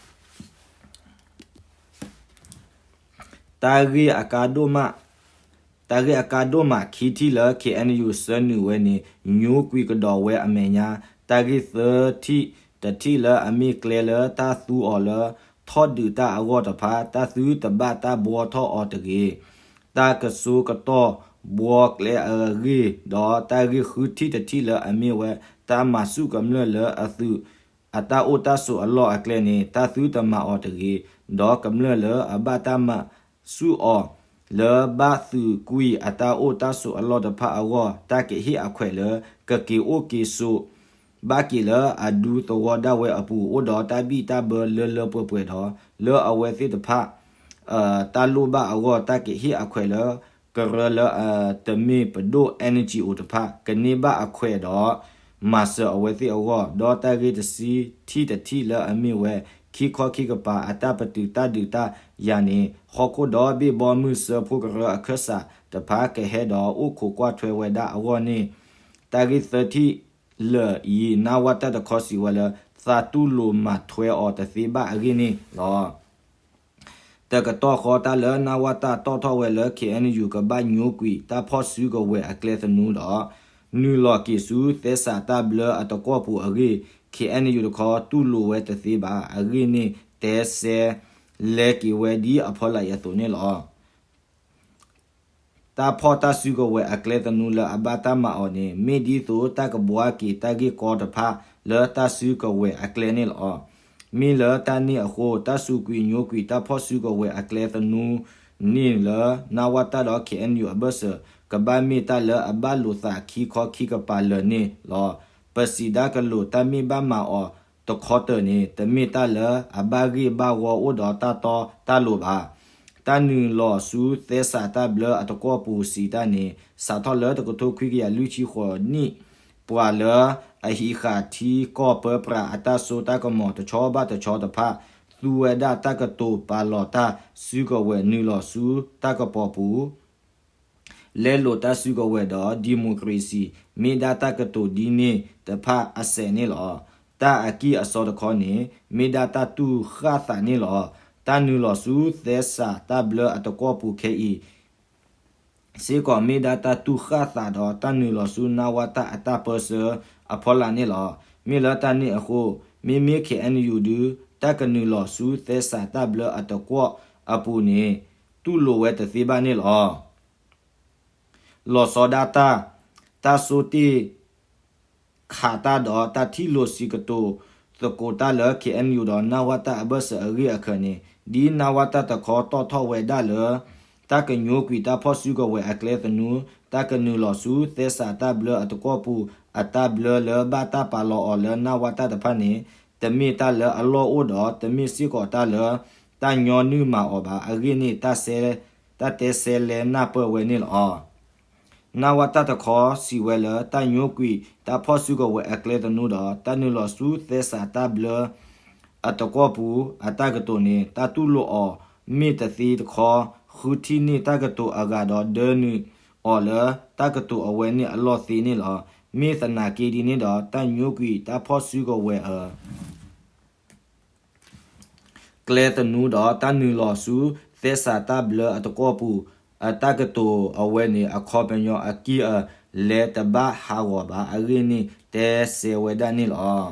တၢ်ဂ့ၢ်အကါဒိၣ်မး, တၢ်ဂ့ၢ်အကါဒိၣ်မးခံထံၣ်လၢ ခ့ၣ်အဲၣ်ယူၣ် ဆၢနုာ်ဝဲန့ၣ် ညိကွံာ်ကဒီးဝဲအမဲာ်ညါ, တၢ်ဂ့ၢ်သၢထံၣ်တထံၣ်လၢအမ့ၢ်ကျဲလၢ တၢ်သူအီၤလၢ ထီၣ်ဒုးတၢ်အဂီၢ်တဖၣ် တၢ်သုတဘၣ်တၢ်ဘှီထီၣ်အီၤတဂ့ၤ, တၢ်ကစိကတီၢ်ဘှီကျဲအဂ့ၢ်, ဒီးတၢ်ဂ့ၢ်ဃုထံၣ်တထံၣ်လၢအမ့ၢ်ဝဲ တၢ်မၤဆူၣ်ကမျၢၢ်လၢအသုး အတၢ်အိၣ်တၢ်ဆိးအလီၢ်အကျဲန့ၣ် တၢ်သုတမၤအီၤတဂ့ၤ, ဒီးကမျၢၢ်လၢအဘၣ်တၢ်မၤဆူၣ်အီၤ လၢဘၣ်သုးကွံာ်အတၢ်အိၣ်တၢ်ဆိးအလီၢ်တဖၣ်အဂီၢ် တၢ်ကဟ့ၣ်အခွဲးလၢ ကက့ၤအိၣ်က့ၤဆိး ဘၣ်က့ၤလၢအဒူသဝီဒၣ်ဝဲအပူၤ အိၣ်ဒီးတၢ်ဘံၣ်တၢ်ဘၢလၢလၢပှဲၤပှဲၤဒီး လၢအဝဲသ့ၣ်တဖၣ် တၢ်လိၣ်ဘၣ်အဂီၢ် တၢ်ကဟ့ၣ်အခွဲးလၢ ကရၢလၢအတမ့ၢ်ပဒိၣ် NGO တဖၣ် ကန့ၢ်ဘၣ်အခွဲးဒီး မၤစၢၤအဝဲသ့ၣ်အဂီၢ်, ဒီးတၢ်ဂ့ၢ်တဆံထံၣ်တထံၣ်လၢအမ့ၢ်ဝဲ ခံခီခံကပၤအတၢ်ပတုာ်တၢ်ဒုးတၢ်ယၤန့ၣ် ဟီၣ်ခိၣ်ဒီဘ့ၣ်ဘီမုၢ်စၢဖှိၣ်ကရၢအခၢၣ်စးတဖၣ်ကဟဲဒီးအိၣ်ခိးကွၢ်ထွဲဝဲဒၣ်အဂီၢ်န့ၣ် တၢ်ဂ့ၢ်သၢထံၣ်လၢာ်အံၤ နဝတ တခီစံးဝဲလၢ သးတူၢ်လိာ်မၤထွဲအီၤတသ့ဘၣ်အဂ့ၢ်န့ၣ်လီၤ. တကတီၢ်ဃီတၢ်လၢ နဝတ တီၣ်ထီၣ်ဝဲလၢ ခ့ၣ်အဲၣ်ယူၣ် ကဘၣ်ညိကွံာ်တၢ်ဖီၣ်စုကဝဲၤအကျဲသနူဒီး နုာ်လီၤက့ၤဆူသဲစးတၢ်ဘျၢအတကွီၢ်ပူၤအဂ့ၢ် ခ့ၣ်အဲၣ်ယူၣ် တခီ တူၢ်လိာ်ဝဲတသ့ဘၣ်အဂ့ၢ်န့ၣ် တဲဆဲးလဲက့ၤဝဲဒ်အဖီလာ်အံၤအသိးန့ၣ်လီၤ. တၢ်ဖီၣ်တၢ်စုကဝဲၤအကျဲသနူလၢအဘၣ်တၢ်မၤအီၤန့ၣ် မ့ၢ်ဒ်သိးတၢ်ကဘှါက့ၤတၢ်ဂ့ၢ်ကီတဖၣ်လၢတၢ်စုကဝဲၤအကျဲန့ၣ်လီၤ. မ့ၢ်လၢတၢ်န့ၣ်အဃိ တၢ်စူးကွံာ်ညိကွံာ်တၢ်ဖီၣ်စုကဝဲၤအကျဲသနူန့ၣ်လၢ နဝတ ဒီး ခ့ၣ်အဲၣ်ယူၣ် အဘၢၣ်စၢၤ ကဘၣ်မ့ၢ်တၢ်လၢအဘၣ်လိာ်သးခံခီခံကပၤလၢာ်န့ၣ်လီၤ. ပစံးဒၣ်ကလိာ်တၢ်မ့ၢ်ဘၣ်မၤအီၤတခီတၢၤန့ၣ် တမ့ၢ်တၢ်လၢအဘၣ်ဂ့ၢ်ဘၣ်ဝီအိၣ်ဒီးတၢ်တီတၢ်လိၤဘၣ်. တၢ်နုာ်လီၤဆူသဲစးတၢ်ဘျၢအတကွီၢ်ပူၤစံးတၢ်န့ၣ် စးထီၣ်လၢတကထိခွံကယၤလွံၢ်ဆံဃိးနံၣ် ပှၤလၢအဟံးဃာ်ထံကီၢ်ပၢပြးအတၢ်စိတၢ်ကမီၤတဆီဘၣ်တဆီတဖၣ် သူဝဲဒၣ်တၢ်ကတိၤပာ်လီၤတၢ်စုကဝဲၤနုာ်လီၤဆူတၢ်ကပီၤပူၤ လဲလိာ်တၢ်စုကဝဲၤဒီး democracy မ့ၢ်ဒၣ်တၢ်ကတိၤဒ်န့ၣ်တဖၣ်အစဲးန့ၣ်လီၤ. တၢ်အကံၢ်အစီတခီန့ၣ် မ့ၢ်ဒၣ်တၢ်တူၢ်ဃၣ်သးန့ၣ်လီၤ. တၢ်နုာ်လီၤဆူသဲစးတၢ်ဘျၢအတကွီၢ်ပူၤခဲအံၤ စ့ၢ်ကီးမ့ၢ်ဒၣ်တၢ်တူၢ်ဃၣ်သးဒီးတၢ်နုာ်လီၤဆူ နဝတ အတၢ်ပၢဆှၢအဖီလာ်န့ၣ်လီၤ. မ့ၢ်လၢတၢ်န့ၣ်အဃိ မ့မ့ၢ် ခ့ၣ်အဲၣ်ယူၣ် ဒု တၢ်ကနုာ်လီၤဆူသဲစးတၢ်ဘျၢအတကွီၢ်အပူၤန့ၣ် တူၢ်လိာ်ဝဲတသ့ဘၣ်န့ၣ်လီၤ. လီၤဆီဒၣ်တၢ်, တၢ်ဆိတ့ၢ် ခးတၢ်ဒီးတၢ်ထံၣ်လိာ်စံးကတိၤသကိးတၢ်လၢ ခ့ၣ်အဲၣ်ယူၣ် ဒီး နဝတ အဘၢၣ်စၢၤအဂ့ၢ်အခၢးန့ၣ် ဒ် နဝတ တခီတီၣ်ထီၣ်ဝဲဒၣ်လၢ တၢ်ကညိကွံာ်တၢ်ဖီၣ်စုကဝဲၤအကျဲသနူ, တၢ်ကနုာ်လီၤဆူသဲစးတၢ်ဘျၢအတကွီၢ်ပူၤ အတၢ်ဘျၢလၢဘၣ်တၢ်ပာ်လီၤအီၤလၢ နဝတ တဖၣ်န့ၣ် တမ့ၢ်တၢ်လၢအလီၢ်အိၣ်ဒီး တမ့ၢ်စ့ၢ်ကီးတၢ်လၢ တၢ်ညီနုၢ်မၤအီၤဘၣ်အဂ့ၢ်န့ၣ် တၢ်တဲဆဲးလဲနၢ်ပၢၢ်ဝဲန့ၣ်လီၤ. နဝတ တခီစံးဝဲလၢ တၢ်ညိကွံာ်တၢ်ဖီၣ်စုကဝဲၤအကျဲသနူဒီး တၢ်နုာ်လီၤဆူသဲစးတၢ်ဘျၢအတကွီၢ်ပူၤ အတၢ်ကတိၤန့ၣ် တၢ်တူၢ်လိာ်အီၤမ့ၢ်တသ့တခီ ဃုထံၣ်န့ၢ်တၢ်ကတိၤအဂၤဒီး ဒၢနုာ်အီၤလၢတၢ်ကတိၤအဝဲန့ၣ်အလီၢ်သ့န့ၣ်လီၤ. မ့ၢ်သနာ်က့ဒ်န့ၣ်ဒီး တၢ်ညိကွံာ်တၢ်ဖီၣ်စုကဝဲၤအ ကျဲသနူဒီး တၢ်နုာ်လီၤဆူသဲစးတၢ်ဘျၢအတကွီၢ်ပူၤ အတၢ်ကတိၤအဝဲန့ၣ် အခီပညီအကံၢ်အလဲတဘၣ်ဟးဂီၤဘၣ် အဂ့ၢ်န့ၣ် တဲဆဲးဝဲဒၣ်န့ၣ်လီၤ.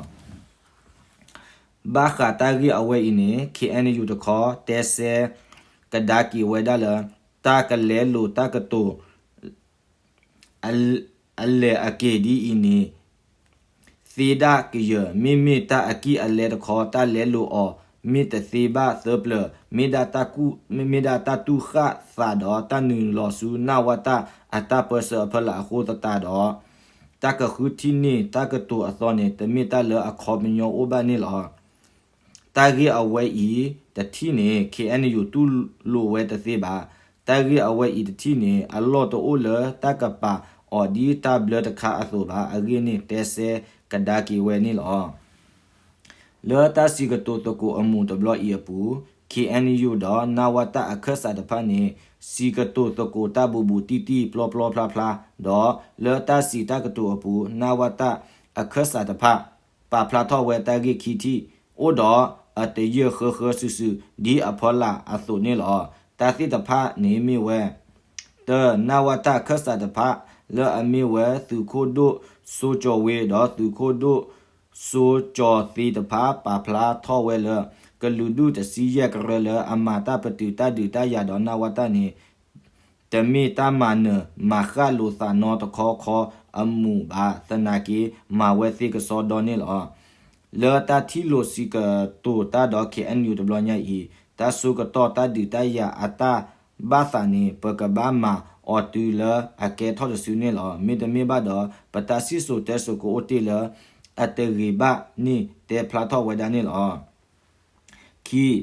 ဘၣ်ဃးတၢ်ဂ့ၢ်အဝဲအံၤန့ၣ် ခ့ၣ်အဲၣ်ယူၣ် တခီ တဲဆဲးကဒါက့ၤဝဲဒၣ်လၢ တၢ်ကလဲလိာ်တၢ်ကတိၤ အလဲၤအက့ၤဒ်အံၤန့ၣ် သ့ဒၣ်ကယၢၤ, မ့မ့ၢ်တၢ်အကံၢ်အလဲတခီ တၢ်လဲလိာ်အီၤ မ့ၢ်တသ့ဘၣ်သၢပျၢၤ, မ့ၢ်ဒၣ်တၢ်ကူၣ်, မ့ၢ်ဒၣ်တၢ်တူၢ်ဃၣ်သးဒီး တၢ်နုာ်လီၤဆူ နဝတ အတၢ်ပၢဆှၢအဖီလာ်အဃိသတးဒီး တၢ်ကဃုထံၣ်န့ၢ်တၢ်ကတိၤအသီန့ၣ် တမ့ၢ်တၢ်လၢအခီပညီအိၣ်ဘၣ်န့ၣ်လီၤ. တၢ်ဂ့ၢ်အဝဲအံၤတထံၣ်န့ၣ် ခ့ၣ်အဲၣ်ယူၣ် တူၢ်လိာ်ဝဲတသ့ဘၣ်. တၢ်ဂ့ၢ်အဝဲအံၤတထံၣ်န့ၣ် အလီၢ်တအိၣ်လၢတၢ်ကပာ်အီၤဒ်တၢ်ဘျၢတခါအသိးဘၣ်. အဂ့ၢ်န့ၣ် တဲဆဲကဒါက့ၤဝဲန့ၣ်လီၤ. လၢတၢ်စံးကတိၤသကိးအမူးတဘျီအံၤအပူၤ ခ့ၣ်အဲၣ်ယူၣ် ဒီး နဝတ အခၢၣ်စးတဖၣ်န့ၣ် စံးကတိၤသကိးတၢ်ဘူးဘူးတံၢ်တံၢ်ပျီပျီဖျါဖျါ, ဒီးလၢတၢ်စံးတၢ်ကတိၤအပူၤ နဝတ အခၢၣ်စးတဖၣ် ပာ်ဖျါထီၣ်ဝဲတၢ်ဂ့ၢ်ခံထံၣ် အိၣ်ဒီးအတယၢၢ်ဃၢဃၢစုာ်စုာ် ဒ်အဖီလာ်အသိးန့ၣ်လီၤ. တၢ်သ့ၣ်တဖၣ်န့ၣ်မ့ၢ်ဝဲ တၢ နဝတ အခၢၣ်စးတဖၣ် လၢအမ့ၢ်ဝဲသုးခိၣ်ဒိၣ်စိကၠီၤဝ့ ဒီးသုးခိၣ်ဒိၣ်စိကၠီၤသ့တဖၣ် ပာ်ဖျါထီၣ်ဝဲလၢ ကလုာ်ဒူၣ်တဆံယဲၢ်ကရၢလၢအမၤတၢ်ပတုာ်တၢ်ဒုးတၢ်ယၤဒီး နဝတ န့ၣ် တမ့ၢ်တၢ်မၤနၢၤမၤဃၣ်လိာ်သးနီတခီခီအမူးဘၣ်, သနာ်က့ မၤဝဲသ့ကစီဒီန့ၣ်လီၤ. လၢတၢ်ထံၣ်လိာ်စံးကတိၤတၢ်ဒီး ခ့ၣ်အဲၣ်ယူၣ် တဘျီညါအံၤ တၢ်ဆိကတီၢ်တၢ်ဒုးတၢ်ယၤအတၢ်ဘၣ်သးန့ၣ် ပကဘၣ်မၤအီၤတုၤလၢအကဲထီၣ်တစုန့ၣ်လီၤ. မ့တမ့ၢ်ဘၣ်ဒီး ပတၢ်စံၣ်စိၤတဲစိၤကအိၣ်တ့ၢ်လၢအတဂ့ၤဘၣ်န့ၣ် တဲဖျါထီၣ်ဝဲဒၣ်န့ၣ်လီၤ. ခံ,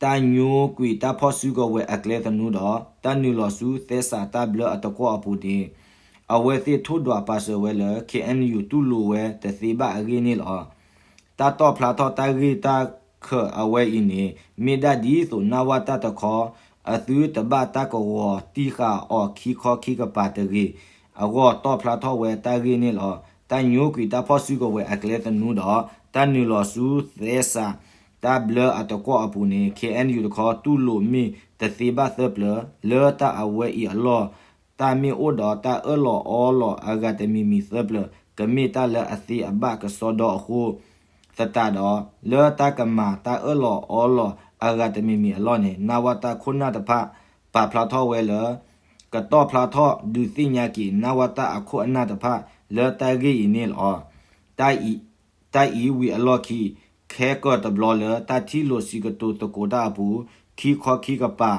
တၢ်ညိကွံာ်တၢ်ဖီၣ်စုကဝဲၤအကျဲသနူဒီး တၢ်နုာ်လီၤဆူသဲစးတၢ်ဘျၢအတကွီၢ်အပူၤန့ၣ် အဝဲသ့ၣ်ထိၣ်ဒွးပာ်စၢၤဝဲလၢ ခ့ၣ်အဲၣ်ယူၣ် တူၢ်လိာ်ဝဲတသ့ဘၣ်အဂ့ၢ်န့ၣ်လီၤ. တၢ်တီၣ်ဖျါထီၣ်တၢ်ဂ့ၢ်တၢ်ခၢးအဝဲအံၤန့ၣ် မ့ၢ်ဒၣ်ဒ်သိး နဝတ တခီ အသုတဘၣ်တၢ်ကဝီၤတံၢ်ဃာ်အီၤခံခီခံကပၤတဂ့ၤ အဂီၢ် တီၣ်ဖျါထီၣ်ဝဲတၢ်ဂ့ၢ်န့ၣ်လီၤ. တၢ်ညိကွံာ်တၢ်ဖီၣ်စုကဝဲၤအကျဲသနူဒီး တၢ်နုာ်လီၤဆူသဲစးတၢ်ဘျၢအတကွီၢ်အပူၤန့ၣ် ခ့ၣ်အဲၣ်ယူၣ် တခီ တူၢ်လိာ်မ့ၢ်တသ့ဘၣ်သၢပျၢၤ, လၢတၢ်အဝဲအံၤအလီၢ် တၢ်မ့ၢ်အိၣ်ဒီးတၢ်အၢၣ်လီၤအီလီၤအဂၤတမံၤမံၤသၢပျၢၤ ကမ့ၢ်တၢ်လၢအသ့အဘၣ်ကစီဒီအဃိ သတးဒီး လၢတၢ်ကမၤတၢ်အၢၣ်လီၤအီလီၤအဂၤတမံၤမံၤအလီၢ်န့ၣ် နဝတ ခိၣ်နၢ်တဖၣ် ပာ်ဖျါထီၣ်ဝဲလၢ ကတီၣ်ဖျါထီၣ်ဒုးသ့ၣ်ညါက့ၤ နဝတ အခိၣ်အနၢ်တဖၣ် လၢတၢ်ဂ့ၢ်အံၤန့ၣ်လီၤ. တၢ်အံၤဝံၤအလီၢ်ခံ ခဲကၢၤတဘျီလၢတၢ်ထံၣ်လိာ်စံးကတိၤသကိးတၢ်အပူၤ ခံခီခံကပၤ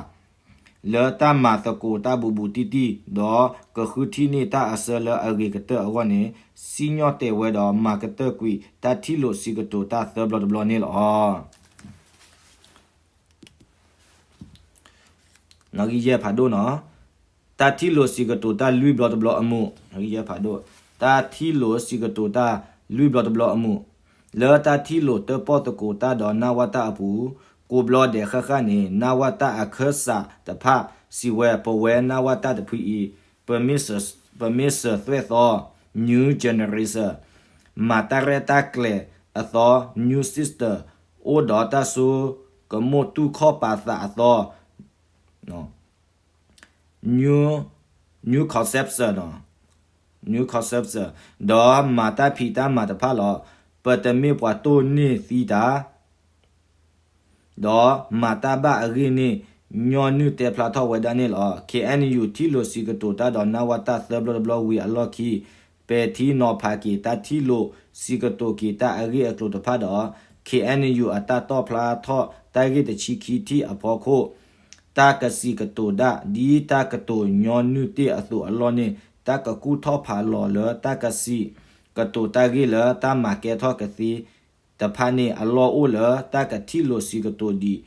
လၢတၢ်မၤသကိးတၢ်ဘူးဘူးတံၢ်တံၢ် ဒီးကဃုထံၣ်န့ၢ်တၢ်အဆၢလၢအဂ့ၤကတၢၢ်အဂီၢ်န့ၣ် စံၣ်ညီၣ်တဲာ်ဝဲဒီးမၤကတၢၢ်ကွံာ်တၢ်ထံၣ်လိာ်စံးကတိၤတၢ်သၢဘျီတဘျီန့ၣ်လီၤ. နီၣ်ဂံၢ်ယဲၢ်ဖးဒိၣ်နီၤ, တၢ်ထံၣ်လိာ်စံးကတိၤတၢ်လွံၢ်ဘျီတဘျီအမူး, နီၣ်ဂံၢ်ယဲၢ်ဖးဒိၣ်, တၢ်ထံၣ်လိာ်စံးကတိၤတၢ်လွံၢ်ဘျီတဘျီအမူး, လၢတၢ်ထံၣ်လိာ်တၢၣ်ပီၣ်သကိးတၢ်ဒီးနဝတအပူၤ, ကိးဘျီဒဲးဃၣ်ဃၣ်န့ၣ် နဝတအခၢၣ်စးတဖၣ်စံးဝဲ ပဝဲနဝတတဖုအံၤ ပမ့ၢ်စၢၤသွဲၣ်သီ new generation, မၤတၢ်ရဲၣ်တၢ်ကျဲၤအသီ new system, အိၣ်ဒီးတၢ်ဆိကမိၣ်တူၢ်ခီၣ်ပာ်သးအသီ new, new conception, new conception, ဒီးမၤတၢ်ဖံးတၢ်မၤတဖၣ်လီၤ. ပတမ့ၢ်ပှၤတိၢ်န့ၢ်သံတၢ် ဒီးမၤတၢ်ဘၣ်အဂ့ၢ်န့ၣ် ညီနုၢ်တဲဖျါထီၣ်ဝဲဒၣ်န့ၣ်လီၤ. ခ့ၣ်အဲၣ်ယူၣ် ထံၣ်လိာ်စံးကတိၤတၢ်ဒီးနဝတသၢဘျီတဘျီဝံၤအလီၢ်ခံ ပဲာ်ထံနီၤဖးက့ၤတၢ်ထံၣ်လိာ်စံးကတိၤက့ၤတၢ်အဂ့ၢ်အကျိၤတဖၣ်ဒီး ခ့ၣ်အဲၣ်ယူၣ် အတၢ်တီၣ်ဖျါထီၣ်တၢ်ဂ့ၢ်တဆံခံထံၣ်အဖီခိၣ် တၢ်ကစံးကတိၤဒၣ် ဒ်တၢ်ကတိၤညီနုၢ်တ့ၢ်အသိးအလီၢ်န့ၣ် တၢ်ကကူၣ်ထီၣ်ဖးလီၤလၢတၢ်ကစံးကတိၤတၢ်ဂ့ၢ်လၢတၢ်မၤကဲထီၣ်ကသ့ တဖၣ်န့ၣ် အလီၢ်အိၣ်လၢတၢ်ကထံၣ်လိာ်စံးကတိၤဒံး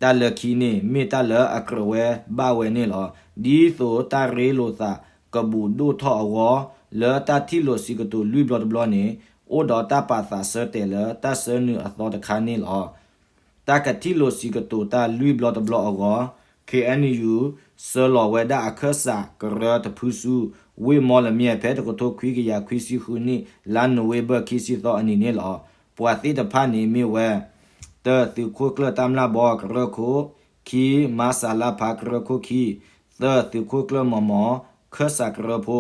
တၢ်လၢခံန့ၣ် မ့ၢ်တၢ်လၢအကြၢးဝဲဘၣ်ဝဲန့ၣ်လီၤ. ဒ်သိးတၢ်ရ့လိာ်သးကဘူးဒိၣ်ထီၣ်အဂီၢ် လၢတၢ်ထံၣ်လိာ်စံးကတိၤလွံၢ်ဘျီတဘျီန့ၣ် အိၣ်ဒီးတၢ်ပာ်သးဆၢတဲာ်လၢတၢ်ဆၢနုာ်အသီတခါန့ၣ်လီၤ. တၢ်ကထံၣ်လိာ်စံးကတိၤတၢ်လွံၢ်ဘျီတဘျီအဂီၢ် ခ့ၣ်အဲၣ်ယူၣ် ဆှၢလီၤဝဲဒၣ်အခၢၣ်စးကရၢတဖုဆူ ဝ့ၢ်မီလမၠဲၣ် ဖဲတကထိခွံကယၤခွံဆံဃုနံၣ် လါနိၣ်ဝ့ဘၢၣ်ခံဆံသီအနံၤန့ၣ်လီၤ. ပှၤသ့ၣ်တဖၣ်န့ၣ်မ့ၢ်ဝဲ တၢ သုးခိၣ်ကျၢၢ်တၢ်မျၢ်ဘီကရၢခိၣ်, ခံ မါစၤလါဖးကရၢခိၣ်ခံ, သၢ သုးခိၣ်ကျၢၢ်မီၤမီၤ ခၢၣ်စးကရၢဖိ,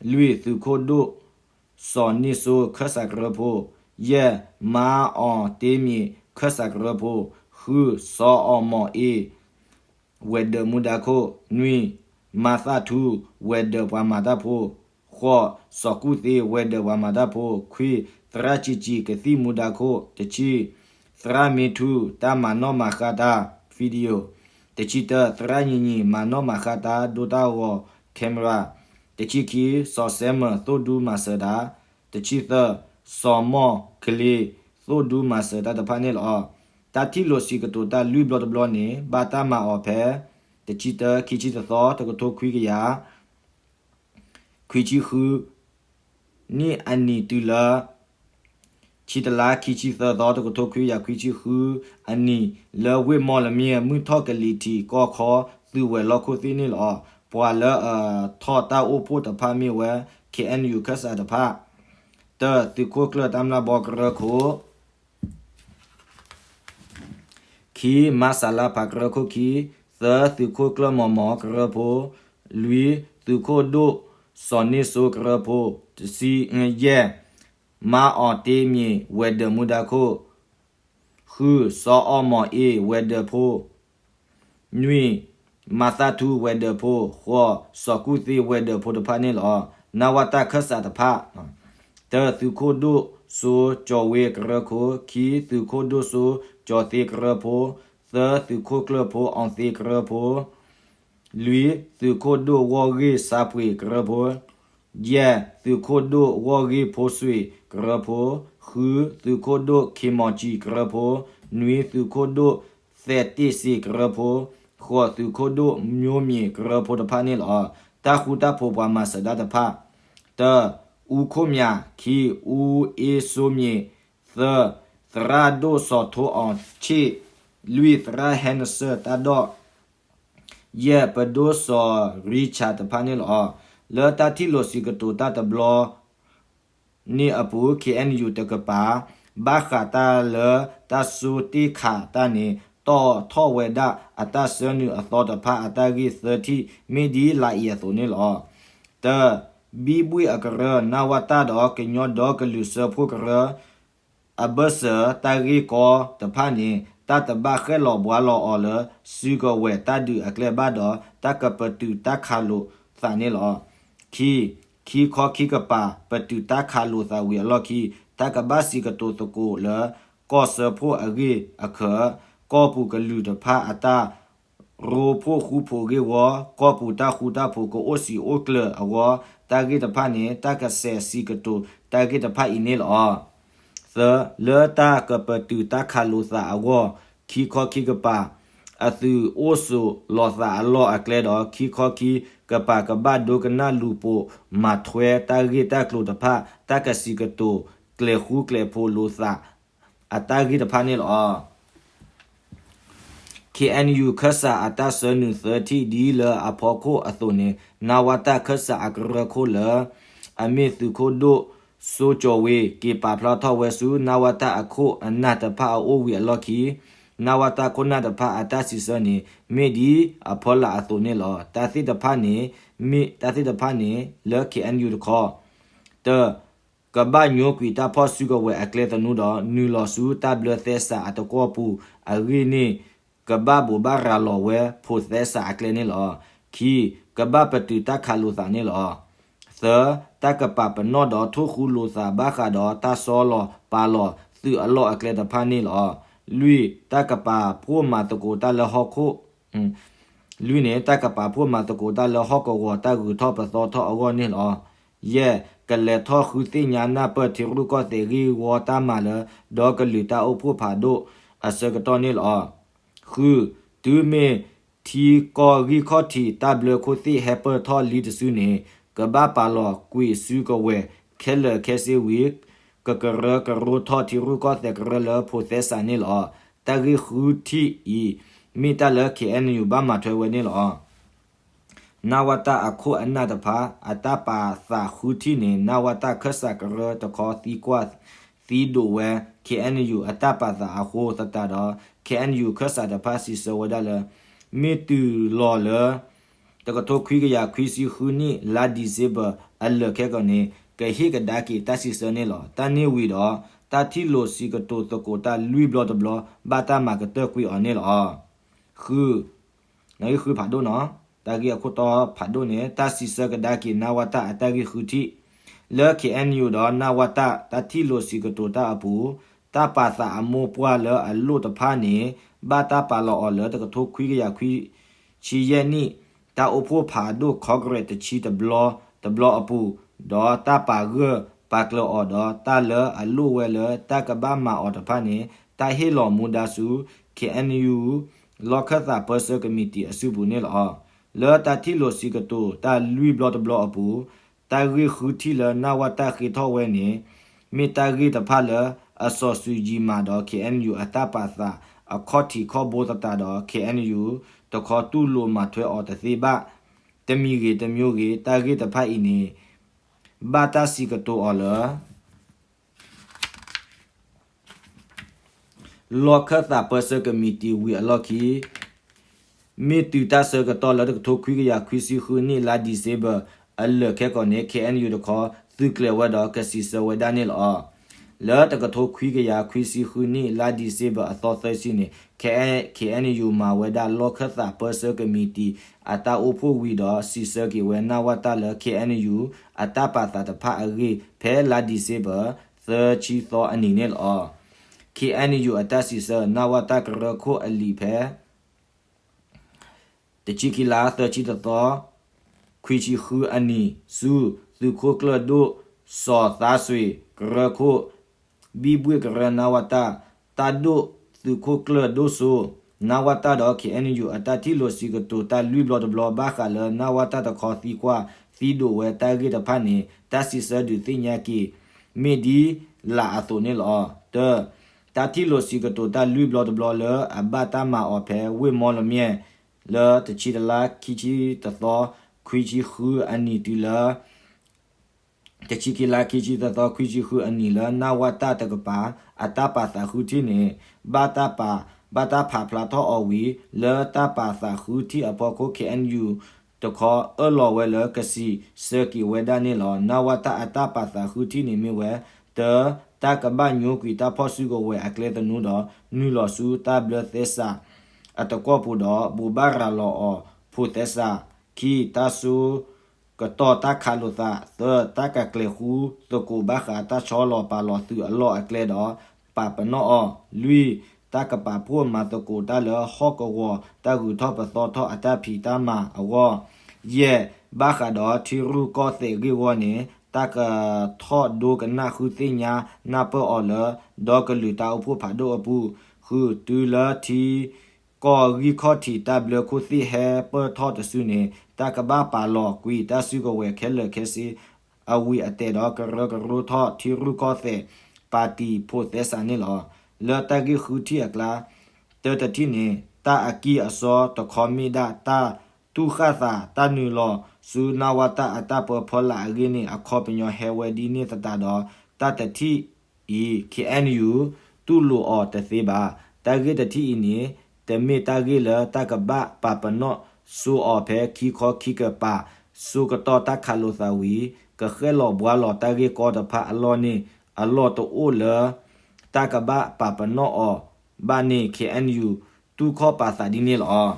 လွံၢ် သုးခိၣ်ဒိၣ် စီၤနံၣ်စိ ခၢၣ်စးကရၢဖိ, ယဲၢ် မါအီၤတ့မံၤ ခၢၣ်စးကရၢဖိ, ဃု စီၤအီၤမီၤအ့ ဝဲၤဒၢးမူဒါခိၣ်, နွံ, မၤသၣ်ထူ, ဝဲၤဒၢးပှၤမၤတၢ်ဖိ, ဃိး, စီၤကူၣ်သ့, ဝဲၤဒၢးပှၤမၤတၢ်ဖိ, ခွံ, သရၣ်ကံကံ, ကသံၣ်မူဒါခိၣ်, တဆံ, သရၣ်မ့ထူ, တၢ်မၤနီၣ်မၤဃါတၢ်, video, တဆံတၢ, သရၣ်ညီညီ, မၤနီၣ်မၤဃါတၢ်, ဒိတၢ်ဂီၤ, camera, တဆံခံ, စီၤစဲမၢ်, သိၣ်ဒူမၤစၢၤတၢ်, တဆံသၢ, စီၤမီၢ်ကလ့, သိၣ်ဒူမၤစၢၤတၢ်တဖၣ်န့ၣ်လီၤ. တၢ်ထံၣ်လိာ်စံးကတိၤတၢ်လွံၢ်ဘျီတဘျီန့ၣ် ဘၣ်တၢ်မၤအီၤဖဲ တဆံတၢ ခံဆံတသီ တကထိခွံကယၤ ခွံဆံဃု နံၣ်အနံၤတုၤလၢ ဆံတလါ ခံဆံသၢသီ တကထိခွံကယၤခွံဆံဃုအနံၤ လၢဝ့ၢ်မီၣ်လမၠဲၣ် မုၢ်ထီၣ်ကလံၤထံးကီၢ်ခီ သုးဝဲၤလီၢ်ခိၣ်သ့ၣ်န့ၣ်လီၤ. ပှၤလၢအထီၣ်တၢ်အိၣ်ဖှိၣ်တဖၣ်မ့ၢ်ဝဲ ခ့ၣ်အဲၣ်ယူၣ် ခၢၣ်စးတဖၣ်, တၢ, သုးခိၣ်ကျၢၢ်တၢ်မျၢ်ဘီကရၢခိၣ် ခံ, မၤစၤလါဖးကရၢခိၣ်ခံ, သၢ, သုးခိၣ်ကျၢၢ်မီၤမီၤကရၢဖိ, လွံၢ်, သုးခိၣ်ဒိၣ်စီၤန့ၢ်စိကရၢဖိ, တဆံ, ယဲၢ်, မၤအီၤတ့မ့ၢ်ဝဲၤဒၢးမူဒါခိၣ်, ဃု, စီၤအီၣ်မီၤအ့ဝဲၤဒၢးဖိ, နွံ, မၤသၣ်ထူဝဲၤဒၢးဖိ, ဃိး, စီၤကူၣ်သ့ဝဲၤဒၢးဖိတဖၣ်န့ၣ်လီၤ. နဝတ ခၢၣ်စးတဖၣ်, တၢ, သုးခိၣ်ဒိၣ်စိကၠီၤဝ့ကရၢခိၣ်, ခံ, သုးခိၣ်ဒိၣ်စိကၠီၤသ့ကရၢဖိ, သၢ, သုးခိၣ်ကျၢၢ်ဖိအီၤသ့ကရၢဖိ, လွံၢ်, သုးခိၣ်ဒိၣ်ဂီၢ်ဂ့ၢ်စါပှ့ၤကရၢဖိ, ယဲၢ်, သုးခိၣ်ဒိၣ်ဂီၢ်ဂ့ၢ်ဖိဆွ့ၣ်ကရၢဖိ, ဃု, သုးခိၣ်ဒိၣ်ခ့မီၤကံကရၢဖိ, နွံ, သုးခိၣ်ဒိၣ်သဲတ့ၢ်စ့ကရၢဖိ, ဃိး, သုးခိၣ်ဒိၣ်မျိၢ်မံၤကရၢဖိတဖၣ်န့ၣ်လီၤ. တၢ်ဃူတၢ်ဖိးပှၤမၤစၢၤတၢ်တဖၣ်, တၢ, အူခိၣ်မၠး, ခံ, အူအ့စိမံၤ, သၢ, သရၣ်ဒိၣ်စီၤထိအီၤဆ့ၣ်, လွံၢ်, သရၣ်ဟဲနစၢၢ်တၢ်ဒီၣ် ယဲၢ်, ပဒိၣ်စီၤရံဆၣ်တဖၣ်န့ၣ်လီၤ. လၢတၢ်ထံၣ်လိာ်စံးကတိၤတၢ်တဘျီန့ၣ်အပူၤ ခ့ၣ်အဲၣ်ယူၣ် တကပၤ ဘၣ်ဃးတၢ်လၢတၢ်စိတ့ၢ်ခးတၢ်န့ၣ် တီၣ်ထီၣ်ဝဲဒၣ်အတၢ်ဆှၢနုာ်အသီတဖၣ်အတၢ်ဂ့ၢ်သၢထံၣ် မ့ၢ်ဒ်လာ်အံၤအသိးန့ၣ်လီၤ. တၢ, ဘံဘှ့ၣ်အကရၢ နဝတ ဒီးကညီဒီကလုာ်စၢဖှိၣ်ကရၢ အဘၢၣ်စၢၤတၢ်ဂ့ၢ်ကီတဖၣ်န့ၣ် တၢ်တဘၣ်ဃဲၣ်လီၤဘှါလီၤအီၤလၢ စုကဝဲၤတၢ်ဒုးအကျဲဘၣ်ဒီး တၢ်ကပတုာ်တၢ်ခးလိာ်သးန့ၣ်လီၤ. ခံ, ခံခီခံကပၤ ပတုာ်တၢ်ခးလိာ်သးဝံၤအလီၢ်ခံ တၢ်ကဘၣ်စံးကတိၤသကိးလၢ ကီၢ်စၢဖှိၣ်အဂ့ၢ်အခၢး, ကီၢ်ပူၤကလုာ်တဖၣ်အတၢ် ရိဖှိၣ်ဃူဖိးဂ့ၢ်ဝီ, ကီၢ်ပူၤတၢ်ဃူတၢ်ဖိးကအိၣ်စံာ်အိၣ်ကျၢၤအဂီၢ်, တၢ်ဂ့ၢ်တဖၣ်န့ၣ် တၢ်ကစဲးစံးကတိၤတၢ်ဂ့ၢ်တဖၣ်အံၤန့ၣ်လီၤ. သၢ, လၢတၢ်ကပတုာ်တၢ်ခးလိာ်သးအဂီၢ် ခံခီခံကပၤ အသုးအိၣ်ဆိးလီၤသးအလီၢ်အကျဲဒီး ခံခီခံကပၤကဘၣ်ဒိကနၣ်လူၤပိာ်မၤထွဲတၢ်ဂ့ၢ်တၢ်ကျိၤတဖၣ် တၢ်ကစံးကတိၤကျဲၤဃူကျဲၤဖိးလိာ်သး အတၢ်ဂ့ၢ်တဖၣ်န့ၣ်လီၤ. ခ့ၣ်အဲၣ်ယူၣ် ခၢၣ်စးအတၢ်ဆှၢနုာ်သၢထံၣ်ဒ်လၢအဖီခိၣ်အသိးန့ၣ် နဝတ ခၢၣ်စးအကရၢခိၣ်လၢ အမ့ၢ်သုးခိၣ်ဒိၣ်စိကၠီၤဝ့ က့ၤပာ်ဖျါထီၣ်ဝဲဆူ နဝတ အခိၣ်အနၢ်တဖၣ်အအိၣ်ဝံၤအလီၢ်ခံ နဝတ ခိၣ်နၢ်တဖၣ်အတၢ်စံးဆၢန့ၣ် မ့ၢ်ဒ်အဖီလာ်အသိးန့ၣ်လီၤ. တၢ်သ့ၣ်တဖၣ်န့ၣ် မ့ၢ်တၢ်သ့ၣ်တဖၣ်န့ၣ် လၢ ခ့ၣ်အဲၣ်ယူၣ် တခီ တၢ ကဘၣ်ညိကွံာ်တၢ်ဖီၣ်စုကဝဲၤအကျဲသနူဒီး နုာ်လီၤဆူတၢ်ဘျၢသဲစးအတကွီၢ်ပူၤအဂ့ၢ်န့ၣ် ကဘၣ်ဘိးဘၣ်ရၤလီၤဝဲ ဖိးသဲစးအကျဲန့ၣ်လီၤ. ခံ, ကဘၣ်ပတုာ်တၢ်ခးလိာ်သးန့ၣ်လီၤ. သၢ, တၢ်ကပာ်ပနီၣ်ဒီးထိၣ်ဃူလိာ်သးဘၣ်ဃးဒီးတၢ်ဆီလီၤပာ်လီၤသုးအလီၢ်အကျဲတဖၣ်န့ၣ်လီၤ. လွံၢ်, တၢ်ကပာ်ဖှိၣ်မၤသကိးတၢ်လၢဟီၣ်ခိၣ် လွံၢ်န့ၣ် တၢ်ကပာ်ဖှိၣ်မၤသကိးတၢ်လၢဟီၣ်ကဝီၤတၢ်ဂုၤထီၣ်ပသီထီၣ်အဂီၢ်န့ၣ်လီၤ. ယဲၢ်, ကလဲၤထီၣ်ဃုသ့ၣ်ညါနၢ်ပၢၢ်ထံရူၢ်ကီၢ်သဲးဂ့ၢ်ဝီတၢ်မၤလၢ ဒီကလုာ်တၢ်အိၣ်ဖှိၣ်ဖးဒိၣ်အဆၢကတီၢ်န့ၣ်လီၤ. ဃု, တုၤမ့ၢ်ထံကီၢ်ဂံၢ်ခီၣ်ထံးတၢ်ဘျၢခိၣ်သ့ၣ်ဟဲပၢၢ်ထီၣ်လံတစုန့ၣ် ကဘၣ်ပာ်လီၤကွံာ်စုကဝဲၤခဲလၢာ်ခဲဆ့ဝံၤ ကကရၢကရိထီၣ်ထံရူၢ်ကီၢ်သဲးကရၢလၢဖိးသဲစးန့ၣ်လီၤ. တၢ်ဂ့ၢ်ဃုထံၣ်အံၤ မ့ၢ်တၢ်လၢ ခ့ၣ်အဲၣ်ယူၣ် ဘၣ်မၤထွဲဝဲန့ၣ်လီၤ. နဝတ အခိၣ်အနၢ်တဖၣ် အတၢ်ပာ်သးဃုထံၣ်န့ၣ် နဝတ ခၢၣ်စးကရၢတခီသံကွၢ်သံဒိးဝဲ ခ့ၣ်အဲၣ်ယူၣ် အတၢ်ပာ်သးအဃိသတးဒီး ခ့ၣ်အဲၣ်ယူၣ် ခၢၣ်စးတဖၣ်စံးဆၢဝဲဒၣ်လၢ မ့ၢ်တုၤလီၤလၢ တကထိခွံကယၤခွံဆံဃုနံၣ် လါ December အလၢာ်ခဲကီးန့ၣ် ကဟ့ၣ်ကဒါက့ၤတၢ်စံးဆၢန့ၣ်လီၤ. တၢ်န့ၣ်ဝံၤဒီး တၢ်ထံၣ်လိာ်စံးကတိၤသကိးတၢ်လွံၢ်ဘျီတဘျီ ဘၣ်တၢ်မၤကတၢၢ်ကွံာ်အီၤန့ၣ်လီၤ. ဃု, နဂ့ၢ်ဃုဖးဒိၣ်နီၤ, တၢ်ဂ့ၢ်အခိၣ်တီဖးဒိၣ်န့ၣ် တၢ်စံးဆၢကဒါက့ၤ နဝတ အတၢ်ဂ့ၢ်ဃုထံၣ် လၢ K N U ဒီး နဝတ တၢ်ထံၣ်လိာ်စံးကတိၤတၢ်အပူၤ, တၢ်ပာ်သးအမိၢ်ပှၢ်လၢအလိၣ်တဖၣ်န့ၣ် ဘၣ်တၢ်ပာ်လီၤအီၤလၢ တကထိခွံကယၤခွံဆံယဲၢ်နံၣ် တၢ်အိၣ်ဖှိၣ်ဖးဒိၣ် Congress တဆံတဘျီတဘျီအပူၤ, ဒီးတၢ်ပာ်ဂၢၢ်ပာ်ကျၢၤအီၤဒီး တၢ်လၢအလိၣ်ဝဲလၢတၢ်ကဘၣ်မၤအီၤတဖၣ်န့ၣ် တၢ်ဟ့ၣ်လီၤမူဒါဆူ K N U လီၢ်ခၢၣ်သးပၢဆှၢကမံးတံာ်အစုပူၤန့ၣ်လီၤ. လၢတၢ်ထံၣ်လိာ်စံးကတိၤတၢ်လွံၢ်ဘျီတဘျီအပူၤ, တၢ်ဂ့ၢ်ဃုထံၣ်လၢ နဝတ ဃ့ထီၣ်ဝဲန့ၣ် မ့ၢ်တၢ်ဂ့ၢ်တဖၣ်လၢအစီၤစုၤယံၤမးဒီး K N U အတၢ်ပာ်သးအခီၣ်ထံးခီၣ်ဘိသတးဒီး K N U တခီတူၢ်လိာ်မၤထွဲအီၤတသ့ဘၣ်. တမံၤဂ့ၤတမံၤဂ့ၤ တၢ်ဂ့ၢ်တဖၣ်အံၤန့ၣ် ဘၣ်တၢ်စံးကတိၤအီၤလၢ လီၢ်ခၢၣ်သးပၢဆှၢကမံးတံာ်ဝံၤအလီၢ်ခံ မ့ၢ်တုၤတၢ်ဆၢကတီၢ်လၢ တကထိခွံကယၤခွံဆံဃုနံၣ် လါဒံၣ်စ့ဘၢၣ်အလၢာ်ခဲကိာ်န့ၣ် K N U တခီ သုးကျဲၤဝဲဒီးကစံးဆၢဝဲဒၣ်န့ၣ်လီၤ. လၢတကထိခွံကယၤခွံဆံဃုနံၣ် လါဒံၣ်စ့ဘၢၣ်အသီသၢဆံန့ၣ် K N U မၤဝဲဒၣ်လီၢ်ခၢၣ်သးပၢဆှၢကမံးတံာ်အတၢ်အိၣ်ဖှိၣ်ဝံၤဒီး စံးဆၢက့ၤဝဲ နဝတ လၢ K N U အတၢ်ပာ်သးတဖၣ်အဂ့ၢ် ဖဲလါဒံၣ်စ့ဘၢၣ် သၢဆံသီအနံၤန့ၣ်လီၤ. K N U အတၢ်စံးဆၢ နဝတ ကရၢခိၣ်အလံာ်ဖဲ တဆံခံလါ သၢဆံတသီ ခွံဆံဃုအနံၣ် ဆူ သုးခိၣ်ကျၢၢ်ဒိၣ် စီၤသါစွ့ၤ ကရၢခိၣ် ဘံၣ်ဘှ့ၣ်ကရၢ နဝတ တၢ်ဒိၣ်သုးခိၣ်ကျၢၢ်ဒိၣ်စိ နဝတ ဒီး K N U အတၢ်ထံၣ်လိာ်စံးကတိၤတၢ်လွံၢ်ဘျီတဘျီ ဘၣ်ဃးလၢ နဝတ တခီသံကွၢ် သံဒိၣ်ဝဲတၢ်ဂ့ၢ်တဖၣ်န့ၣ် တၢ်စံးဆၢဒုးသ့ၣ်ညါက့ၤ မ့ၢ်ဒ်လာ်အသိးန့ၣ်လီၤ. တၢ တၢ်ထံၣ်လိာ်စံးကတိၤတၢ်လွံၢ်ဘျီတဘျီလၢအဘၣ်တၢ်မၤအီၤဖဲဝ့ၢ်မီလမၠဲၣ် လၢတဆံတလါ ခံဆံတသီ ခွံဆံဃုအနံၣ်တုၤလၢ တဆံခံလါ ခံဆံတသီ ခွံဆံဃုအနံၣ်လၢ နဝတ တကပၤ အတၢ်ပာ်သးဃုထံၣ်န့ၣ် ဘၣ်တၢ်ပာ် ဘၣ်တၢ်ဖးဖျါထီၣ်အီၤဝံၤ လၢတၢ်ပာ်သးဃုထံၣ်အဖီခိၣ် K N U တခီအၢၣ်လီၤဝဲလၢ ကစံးဆၢက့ၤဝဲဒၣ်န့ၣ်လီၤ. နဝတ အတၢ်ပာ်သးဃုထံၣ်န့ၣ်မ့ၢ်ဝဲ တၢ တၢ်ကဘၣ်ညိကွံာ်တၢ်ဖီၣ်စုကဝဲၤအကျဲသနူဒီး နုာ်လီၤဆူတၢ်ဘျၢသဲစးအတကွီၢ်ပူၤဒီး ဘိးဘၣ်ရၤလီၤအီၤ ဖိးသဲစး, ခံ တၢ်ဆိကတီၢ်တၢ်ခးလိာ်သး, သၢ တၢ်ကကျဲၤဃူသကိးဘၣ်ဃးတၢ်ဆီလီၤပာ်လီၤသုးအလီၢ်အကျဲဒီး ပာ်ပနီၣ်အီၤ, လွံၢ် တၢ်ကပာ်ဖှိၣ်မၤသကိးတၢ်လၢဟီၣ်ကဝီၤတၢ်ဂုၤထီၣ်ပသီထီၣ်အတၢ်ဖံးတၢ်မၤအဂီၢ်, ယဲၢ် ဘၣ်ဃးဒီးထံရူၢ်ကီၢ်သဲးဂ့ၢ်ဝီန့ၣ် တၢ်ကထီၣ်ဒိကနၣ်ဃုသ့ၣ်ညါနၢ်ပၢၢ်အီၤလၢ ဒီကလုာ်တၢ်အိၣ်ဖှိၣ်ဖးဒိၣ်အပူၤ, ဃု တုၤလၢထံကီၢ်ဂံၢ်ခီၣ်ထံးတၢ်ဘျၢခိၣ်သ့ၣ်ဟဲပၢၢ်ထီၣ်တစုန့ၣ် တၢ်ကဘၣ်ပာ်လီၤကွံာ်တၢ်စုကဝဲၤခဲလၢာ်ခဲဆ့ အဝံၤအတဲာ်ဒီးကရၢကရိထီၣ်ထံရူၢ်ကီၢ်သဲး ပၣ်တံၣ်ဖိးသဲစးန့ၣ်လီၤ. လၢတၢ်ဂ့ၢ်ဃုထံၣ်အကျါ တၢတထံၣ်န့ၣ် တၢ်အကံၢ်အစီတခီမ့ၢ်ဒၣ်တၢ်တူၢ်ဃၣ်သး တၢ်နုာ်လီၤဆူနဝတအတၢ်ပၢဖီလာ်အဂ့ၢ်န့ၣ် အခီပညီဟဲဝဲဒ်န့ၣ်သတးဒီး တၢ်တထံၣ်အံၤ K N U တူၢ်လိာ်အီၤတသ့ဘၣ်. တၢ်ဂ့ၢ်တထံၣ်အံၤန့ၣ် တမ့ၢ်တၢ်ဂ့ၢ်လၢတၢ်ကဘၣ်ပာ်ပနီၣ်စိအီၤဖဲခံခီခံကပၤ ဆိကတီၢ်တၢ်ခးလိာ်သးဝံၤ ကဃဲၣ်လီၤဘှါလီၤတၢ်ဂ့ၢ်ကီတဖၣ်အလီၢ်န့ၣ် အလီၢ်တအိၣ်လၢ တၢ်ကဘၣ်ပာ်ပနီၣ်အီၤဘၣ်န့ၣ် K N U တူၢ်ခီၣ်ပာ်သးဒ်န့ၣ်လီၤ.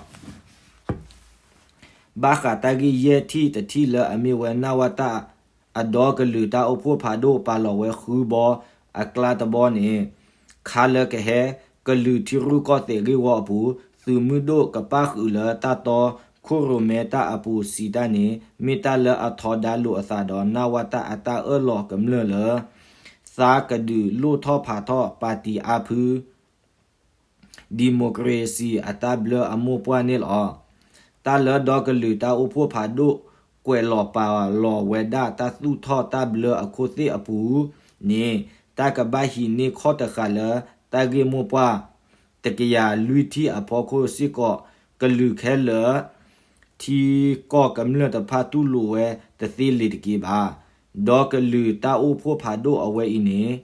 ဘၣ်ဃးတၢ်ဂ့ၢ်ယဲၢ်ထံၣ်တထံၣ်လၢအမ့ၢ်ဝဲ နဝတ အဒီကလုာ်တၢ်အိၣ်ဖှိၣ်ဖးဒိၣ်ပာ်လီၤဝဲဃုဘီအကျါတဘီန့ၣ် ခါလၢကဟဲ ကလုာ်ထံရူၢ်ကီၢ်သဲးဂ့ၢ်ဝီအပူၤ သုးမုၢ်ဒိၣ်ကပၣ်ဃုာ်လၢတၢ်တီခိၣ်ရိၣ်မဲတၢ်အပူၤစံးတၢ်န့ၣ် မ့ၢ်တၢ်လၢအထီဒါလိာ်အသးဒီး နဝတ အတၢ်အၢၣ်လီၤကမျၢၢ်လၢ သးကဒုးလိၣ်ထီၣ်ဖးထီၣ်ပၣ်တံၣ်အါဖု democracy အတၢ်ဘျၢအမိၢ်ပှၢ်န့ၣ်လီၤ. တၢ်လၢဒီကလုာ်တၢ်အိၣ်ဖှိၣ်ဖးဒိၣ် ကွဲးလီၤပာ်လီၤဝဲဒၣ်တၢ်သူၣ်ထီၣ်တၢ်ဘျၢအခိၣ်သ့ၣ်အပူၤန့ၣ် တၢ်ကဘၣ်ဟံးန့ၢ်ခီၣ်တဃာ်လၢတၢ်ဂ့ၢ်မိၢ်ပှၢ် တကယၤလွံၢ်ထံၣ်အဖီခိၣ်စ့ၢ်ကီး ကလုာ်ခဲလၢာ် ထံကီၢ်ကမျၢၢ်တဖၣ်တူၢ်လိာ်ဝဲတသ့လၢၤတက့ၢ်ဘၣ်. ဒီကလုာ်တၢ်အိၣ်ဖှိၣ်ဖးဒိၣ်အဝဲအံၤန့ၣ်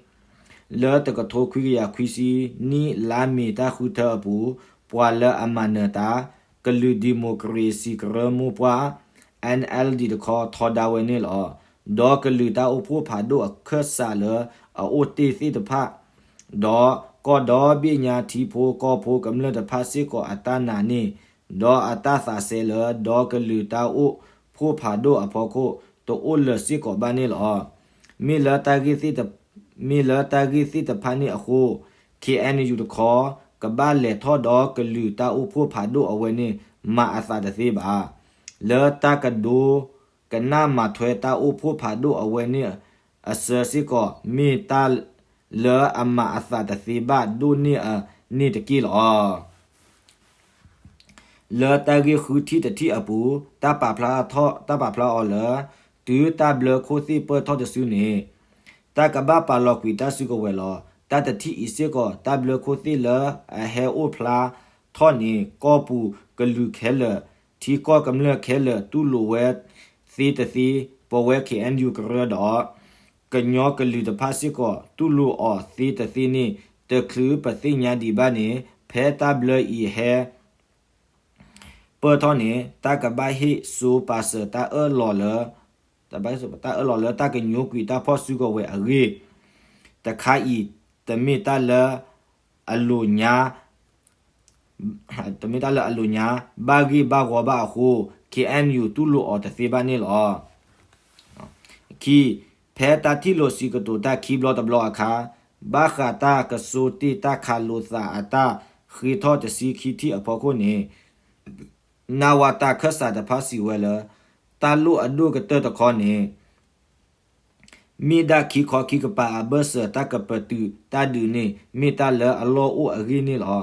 လၢတကထိခွံကယၤခွံဆံနံၣ် လါမ့ၤတၢ်ဃုထၢအပူၤ ပှၤလၢအမၤနၢၤတၢ် ကလုာ်ဒံၣ်မိၣ်ခြ့ၣ်စံၣ်ကရၢမိၢ်ပှၢ် N L D တခီထီဒါဝဲန့ၣ်လီၤ. ဒီကလုာ်တၢ်အိၣ်ဖှိၣ်ဖးဒိၣ်အခၢၣ်စးလၢအအိၣ်တ့ၢ်သ့ၣ်တဖၣ် ဒီးကီၢ်ဒီဘ့ၣ်ညါထံဖိကီၢ်ဖိကမျၢၢ်တဖၣ်စ့ၢ်ကီးအတၢ်နာ်န့ၣ် ဒီးအတၢ်သးစဲလၢ ဒီကလုာ်တၢ်အိၣ်ဖှိၣ်ဖးဒိၣ်အဖီခိၣ် တအိၣ်လၢၤစ့ၢ်ကီးဘၣ်န့ၣ်လီၤ. မ့ၢ်လၢတၢ်ဂ့ၢ်သ့ၣ်တ မ့ၢ်လၢတၢ်ဂ့ၢ်သ့ၣ်တဖၣ်န့ၣ်အဃိ ခ့ၣ်အဲၣ်ယူၣ်တခီ ကဘၣ်လဲၤထီၣ်ဒီးကလုာ်တၢ်အိၣ်ဖှိၣ်ဖးဒိၣ်အဝဲန့ၣ် မၤအသးတသ့ဘၣ်. လၢတၢ်ကဒိ ကနၣ်မၤထွဲတၢ်အိၣ်ဖှိၣ်ဖးဒိၣ်အဝဲန့ၣ်အဆၢစ့ၢ်ကီး မ့ၢ်တၢ်လၢအမၤအသးတသ့ဘၣ်ဒိၣ်န့ၢ်အန့ၣ်တက့ၢ်လီၤ. လၢတၢ်ဂ့ၢ်ဃုထံၣ်တထံၣ်အပူၤ တၢ်ပာ်ဖျါထီၣ် တၢ်ပာ်ဖျါအီၤလၢ တုၤတၢ်ဘျၢခိၣ်သ့ၣ်ပၢၢ်ထီၣ်တစုန့ၣ် တၢ်ကဘၣ်ပာ်လီၤကွံာ်တၢ်စုကဝဲၤလီၤ. တၢ်တထံၣ်အံၤစ့ၢ်ကီး တၢ်ဘျၢခိၣ်သ့ၣ်လၢအဟဲအိၣ်ဖျါထီၣ်န့ၣ် ကီၢ်ပူၤကလုာ်ခဲလၢာ် ထံကီၢ်ကမျၢၢ်ခဲလၢာ်တူၢ်လိာ်ဝဲသ့တသ့, ပဝဲ ခ့ၣ်အဲၣ်ယူၣ်ကရၢဒီး ကညီကလုာ်တဖၣ်စ့ၢ်ကီး တူၢ်လိာ်အီၤသ့တသ့န့ၣ် တချုးပသ့ၣ်ညါဒံးဘၣ်န့ၣ် ဖဲတၢ်ဘျၢအံၤဟဲ ပၢၢ်ထီၣ်န့ၣ် တၢ်ကဘၣ်ဟ့ၣ်စိပာ်စၢၤတၢ်အၢၣ်လီၤလၢ တၢ်အၢၣ်လီၤလၢတၢ်ကညိကွံာ်တၢ်ဖီၣ်စုကဝဲၤအဂ့ၢ် တခါအံၤ တမ့ၢ်တၢ်လၢအလိာ်ညါ တမ့ၢ်တၢ်လၢအလိာ်ညါ ဘၣ်ဂ့ၢ်ဘၣ်ဝီဘၣ်အဃိ ခ့ၣ်အဲၣ်ယူၣ်တူၢ်လိာ်အီၤတသ့ဘၣ်န့ၣ်လီၤ. ခံ, ဖဲတၢ်ထံၣ်လိာ်စံးကတိၤတၢ်ခံဘျီတဘျီအခါ ဘၣ်ဃးတၢ်ကစိတ့ၢ်တၢ်ခးလိာ်သးအတၢ်ဃ့ထီၣ်တဆံခံထံၣ်အဖီခိၣ်န့ၣ် နဝတခၢၣ်စးတဖၣ်စံးဝဲလၢ တၢ်လိၣ်အဒိၣ်ကတၢၢ်တခီန့ၣ် မ့ၢ်ဒၣ်ခံခီခံကပၤအဘၢၣ်စၢၤတၢ်ကပတုာ်တၢ်ဒုးန့ၣ် မ့ၢ်တၢ်လၢအလီၢ်အိၣ်အဂ့ၢ်န့ၣ်လီၤ.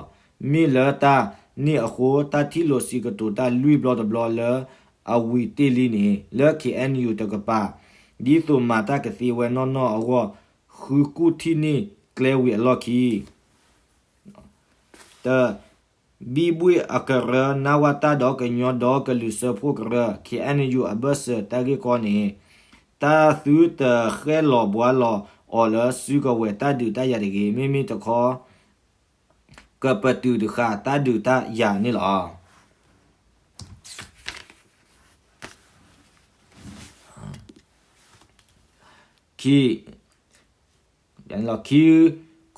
မ့ၢ်လၢတၢ်န့ၣ်အဃိ တၢ်ထံၣ်လိာ်စံးကတိၤတၢ်လွံၢ်ဘျီတဘျီလၢအဝံၤတ့ၢ်လံန့ၣ် လၢ ခ့ၣ်အဲၣ်ယူၣ် တကပၤ ဒ်သိးမၤတၢ်ကသ့ဝဲနီၢ်နီၢ်အဂီၢ် ဃုကူၣ်ထံၣ်န့ၢ်ကျဲဝံၤအလီၢ်ခံ တၢ, ဘံဘူၣ်အကရၢ နဝတ ဒီးကညီဒီကလုာ်စၢဖှိၣ်ကရၢ ခ့ၣ်အဲၣ်ယူၣ် အဘၢၣ်စၢၤတၢ်ဂ့ၢ်ကီန့ၣ် တၢ်သုတဃဲၣ်လီၤဘှါလီၤအီၤလၢစုကဝဲၤတၢ်ဒုးတၢ်ယၤတဂ့ၤ, မ့မ့ၢ်တခီ ကပတုာ်ဃာ်တၢ်ဒုးတၢ်ယၤန့ၣ်လီၤ. ခံ,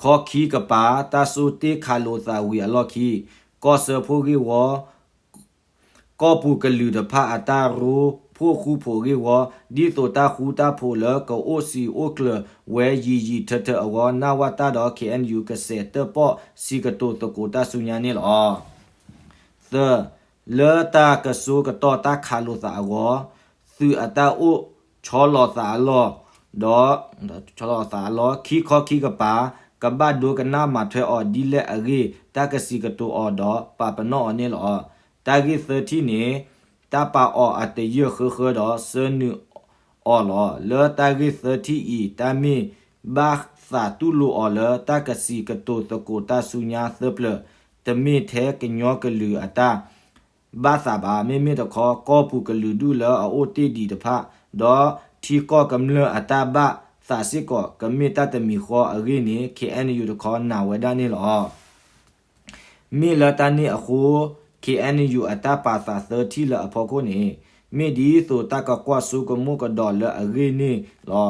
ခံ, ခီခံကပၤ တၢ်စိတ့ၢ်ခးလိာ်သးဝံၤအလီၢ်ခံ ကီၢ်စၢဖှိၣ်ဂ့ၢ်ဝီ ကီၢ်ပူၤကလုာ်တဖၣ်အတၢ်ရိဖှိၣ်ဃူဖိးဂ့ၢ်ဝီ ဒ်သိးတၢ်ဃူတၢ်ဖိးလၢကအိၣ်စံာ်အိၣ်ကျၢၤဝဲယံာ်ယံာ်ထၢထၢအဂီၢ် နဝတ ဒီး ခ့ၣ်အဲၣ်ယူၣ် ကစဲးတၢၣ်ပီၣ်စံးကတိၤသကိးတၢ်ဆူညါန့ၣ်လီၤ. သၢ, လၢတၢ်ကစိကတီၢ်တၢ်ခးလိာ်သးအဂီၢ် သုးအတၢ်အိၣ်ဆီလီၤသးအလီၢ် ဒီး ဆီလီၤသးအလီၢ် ခံခီခံကပၤ ကဘၣ်ဒိကနၣ်မၤထွဲအီၤဒ်လဲၣ်အဂ့ၢ် တၢ်ကစံးကတိၤအီၤဒီးပာ်ပနီၣ်အီၤန့ၣ်လီၤ. တၢ်ဂ့ၢ်သၢထံၣ်န့ၣ် တၢ်ပာ်အီၤအတယၢၢ်ဃၢဃၢဒီးဆၢနုာ်အီၤလီၤ. လၢတၢ်ဂ့ၢ်သၢထံၣ်အံၤ တၢ်မ့ၢ်ဘၣ်သးတူၢ်လိာ်အီၤလၢ တၢ်ကစံးကတိၤသကိးတၢ်ဆူညါသၢပျၢၤ တမ့ၢ်ထဲကညီကလုာ်အတၢ် ဘၣ်သးဘၣ်, မ့မ့ၢ်တခီ ကီၢ်ပူၤကလုာ်ဒူၣ်လၢအအိၣ်တ့ၢ်ဒံးတဖၣ်, ဒီးထံကီၢ်ကမျၢၢ်အတၢ်ဘၣ်သးစ့ၢ်ကီး ကမ့ၢ်တၢ်တမံၤဃီအဂ့ၢ်န့ၣ် ခ့ၣ်အဲၣ်ယူၣ်တခီနာ်ဝဲဒၣ်န့ၣ်လီၤ. မ့ၢ်လၢတၢ်န့ၣ်အဃိ ခ့ၣ်အဲၣ်ယူၣ်အတၢ်ပာ်သးသၢထံၣ်လၢအဖီခိၣ်န့ၣ် မ့ၢ်ဒ်သိးတၢ်ကကွၢ်စိကမိၣ်ကဒီးလၢအဂ့ၢ်န့ၣ်လီၤ.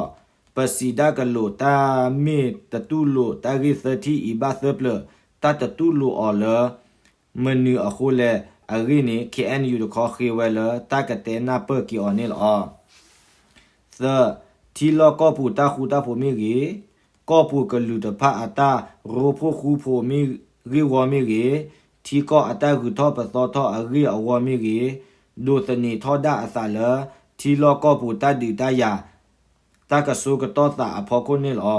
ပစံးတၢ်ကလိာ်တၢ်မ့ၢ်တတူၢ်လိာ်တၢ်ဂ့ၢ်သၢထံၣ်အံၤဘၣ်သၢပျၢၤ, တၢ်တတူၢ်လိာ်အီၤလၢ မနုၤအဃိလဲၣ်အဂ့ၢ်န့ၣ် ခ့ၣ်အဲၣ်ယူၣ်တခီဃ့ဝဲလၢတၢ်ကတဲနၢ်ပၢၢ်က့ၤအီၤန့ၣ်လီၤ. သၢ, ထံလီၢ်ကီၢ်ပူၤတၢ်ဃူတၢ်ဖိးမ့ၢ်ဂ့ၤ, ကီၢ်ပူၤကလုာ်တဖၣ်အတၢ်ရိဖှိၣ်ဃူဖိးမ့ၢ်ဂ့ၢ်ဂီၢ်မ့ၢ်ဂ့ၤ, ထံကီၢ်အတၢ်ဂုၤထီၣ်ပသီထီၣ်အဂ့ၢ်အဂီၢ်မ့ၢ်ဂ့ၤ, ဒိးသန့ၤထီဒါအသးလၢ ထံလီၢ်ကီၢ်ပူၤတၢ်ဒုးတၢ်ယၤ တၢ်ကစိကတီၢ်သးအဖီခိၣ်န့ၣ်လီၤ.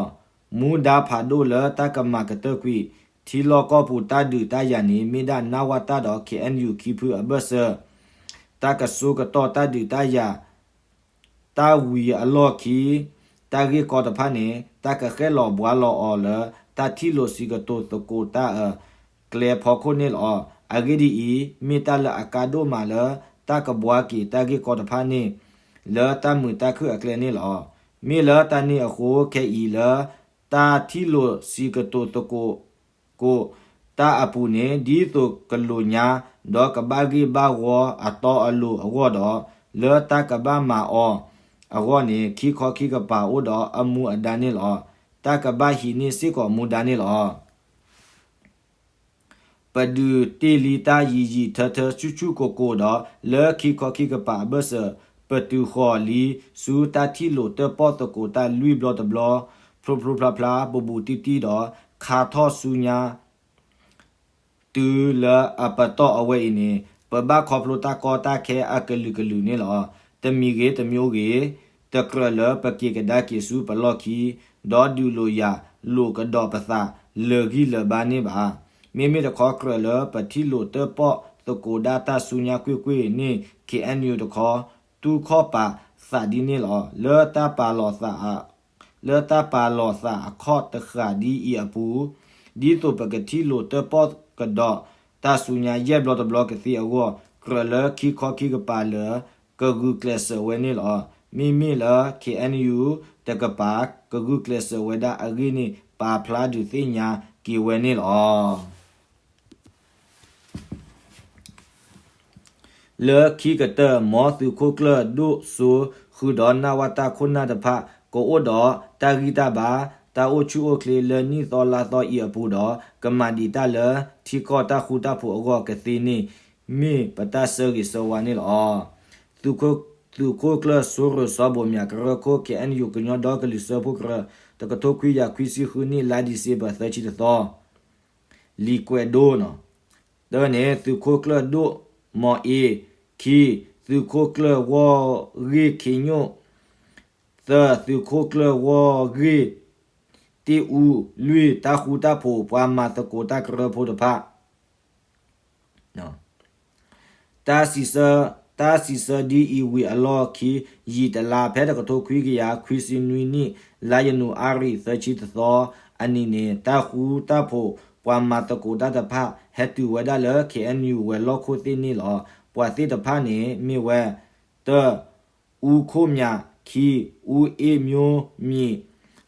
မူဒါဖးဒိၣ်လၢတၢ်ကမၤကတၢၢ်ကွံာ် ထံလီၢ်ကီၢ်ပူၤတၢ်ဒုးတၢ်ယၤန့ၣ် မ့ၢ်ဒၣ် နဝတ ဒီး ခ့ၣ်အဲၣ်ယူၣ် ခံဖုအဘၢၣ်စၢၤ တၢ်ကစိကတီၢ်တၢ်ဒုးတၢ်ယၤ တၢ်ဝံၤအလီၢ်ခံ တၢ်ဂ့ၢ်ကီတဖၣ်န့ၣ် တၢ်ကဃဲၣ်လီၤဘှါလီၤအီၤလၢ တၢ်ထံၣ်လိာ်စံးကတိၤသကိးတၢ်အကျဲဖီခိၣ်န့ၣ်လီၤ. အဂ့ၢ်ဒ်အံၤ, မ့ၢ်တၢ်လၢအကါဒိၣ်မးလၢ တၢ်ကဘှါက့ၤတၢ်ဂ့ၢ်ကီတဖၣ်န့ၣ် လၢတၢ်မုာ်တၢ်ခုၣ်အကျဲန့ၣ်လီၤ. မ့ၢ်လၢတၢ်န့ၣ်အဃိ ခဲအံၤလၢ တၢ်ထံၣ်လိာ်စံးကတိၤသကိး ကိးတၢ်အပူၤန့ၣ် ဒ်သိးကလိာ်ညါ ဒီးကဘၣ်ဂ့ၢ်ဘၣ်ဝီအတီအလိၤအဂီၢ်ဒီး လၢတၢ်ကဘၣ်မၤအီၤအဂီၢ်န့ၣ် ခံခီခံကပၤအိၣ်ဒီးအမူအဒါန့ၣ်လီၤ. တၢ်ကဘၣ်ဟံးန့ၢ်စ့ၢ်ကီးမူဒါန့ၣ်လီၤ. ပဒုးတ့ၢ်လံတၢ်ယံာ်ယံာ်ထၢထၢဆူၣ်ဆူၣ်ကိၢ်ကိၢ်ဒီး လၢခံခီခံကပၤအဘၢၣ်စၢၤ ပတုၤဃီၤလံဆူတၢ်ထံၣ်လိာ်တၢၣ်ပီၣ်သကိးတၢ်လွံၢ်ဘျီတဘျီ ဖျိဖျိဖျါဖျါ ဘူးဘူးတံၢ်တံၢ်ဒီး ခါထီၣ်ဆူညါ တုၤလၢအပတီၢ်အဝဲအံၤန့ၣ် ပဘၣ်ခီဖျိတၢ်ကီတၢ်ခဲအကလုာ်ကလုာ်န့ၣ်လီၤ. တမံၤဂ့ၤတမံၤဂ့ၤ တကြၢးလၢပက့ၤကဒါက့ၤဆူပလီၢ်ခံ ဒီးဒုးလိာ်ယၤလိာ်ကဒီးပသးလၢာ်ဂံၢ်လၢာ်ဘါန့ၣ်ဘၣ်. မ့မ့ၢ်တခီကြၢးလၢပထံၣ်လိာ်တၢၣ်ပီၣ်သကိးဒၣ်တၢ်ဆူညါကွ့ၢ်ကွ့ၢ်န့ၣ် ခ့ၣ်အဲၣ်ယူၣ်တခီ တူၢ်ခီၣ်ပာ်သးဒ်န့ၣ်လီၤ. လၢတၢ်ပာ်လီၤသး လၢတၢ်ပာ်လီၤသးအခီၣ်တဃၣ်ဒ်အံၤအပူၤ, ဒ်သိးပကထံၣ်လိာ်တၢၣ်ပီၣ်ကဒီးတၢ်ဆူညါယဲၢ်ဘျီတဘျီကသ့အဂီၢ်, ကြၢးလၢခံခီခံကပၤလၢ ကဂုာ်ကျဲးစၢးဝဲန့ၣ်လီၤ. မ့မ့ၢ်လၢ ခ့ၣ်အဲၣ်ယူၣ် တကပၤ ကဂုာ်ကျဲးစၢးဝဲဒၣ်အဂ့ၢ်န့ၣ် ပာ်ဖျါဒုးသ့ၣ်ညါက့ၤဝဲန့ၣ်လီၤ. လၢခံကတၢၢ် မ်သုးခိၣ်ကျၢၢ်ဒိၣ်စိ ဃုာ်ဒီးနဝတခိၣ်နၢ်တဖၣ် ကအိၣ်ဒီးတၢ်ဂံၢ်တၢ်ဘါ တၢ်အိၣ်ဆူၣ်အိၣ်ချ့လၢနံၣ်သီလါသီအံၤအပူၤဒီး ကမၤဒံးတၢ်လၢထံကီၢ်တၢ်ဃူတၢ်ဖိးအဂီၢ်ကသ့န့ၣ် မ့ၢ်ပတၢ်ဆၢဂ့ၤဆၢဝါန့ၣ်လီၤ. သုးခိၣ်ကျၢၢ်စိရိၤစီဘိးမၠး ကရၢခိၣ် ခ့ၣ်အဲၣ်ယူၣ် ကညီဒီကလုာ်စၢဖှိၣ်ကရၢ တကထိခွံကယၤခွံဆံဃုနံၣ် လါဒံၣ်စ့ဘၢၣ် သၢဆံတသီ လံာ်ကွဲးဒိန့ၣ်, တၢန့ၣ် သုးခိၣ်ကျၢၢ်ဒိၣ်မီၤအ့, ခံ, သုးခိၣ်ကျၢၢ်ဂီၢ်ဂ့ၢ်ခ့ညိၣ်, သၢ, သုးခိၣ်ကျၢၢ်ဂီၢ်ဂ့ၢ်တ့ၢ်အူ, လွံၢ်, တၢ်ဃူတၢ်ဖိး ပှၤမၤသကိးတၢ်ကရၢဖိတဖၣ် တၢ်စံးဆၢ, တၢ်စံးဆၢဒ်အံၤဝံၤအလီၢ်ခံ ယံာ်တလါ ဖဲတကထိခွံကယၤခွံဆံနွံနံၣ် လါယနူၤအါရံၤ သၢဆံတသီအနံၤန့ၣ် တၢ်ဃူတၢ်ဖိး ပှၤမၤသကိးတၢ်တဖၣ် ဟဲတုၤဝဲဒၣ်လၢ ခ့ၣ်အဲၣ်ယူၣ် ဝဲၤလီၢ်ခိၣ်သ့ၣ်န့ၣ်လီၤ. ပှၤသ့ၣ်တဖၣ်န့ၣ်မ့ၢ်ဝဲ တၢ အူခိၣ်မၠး, ခံ, အူအ့ၣ်မျိမံၤ,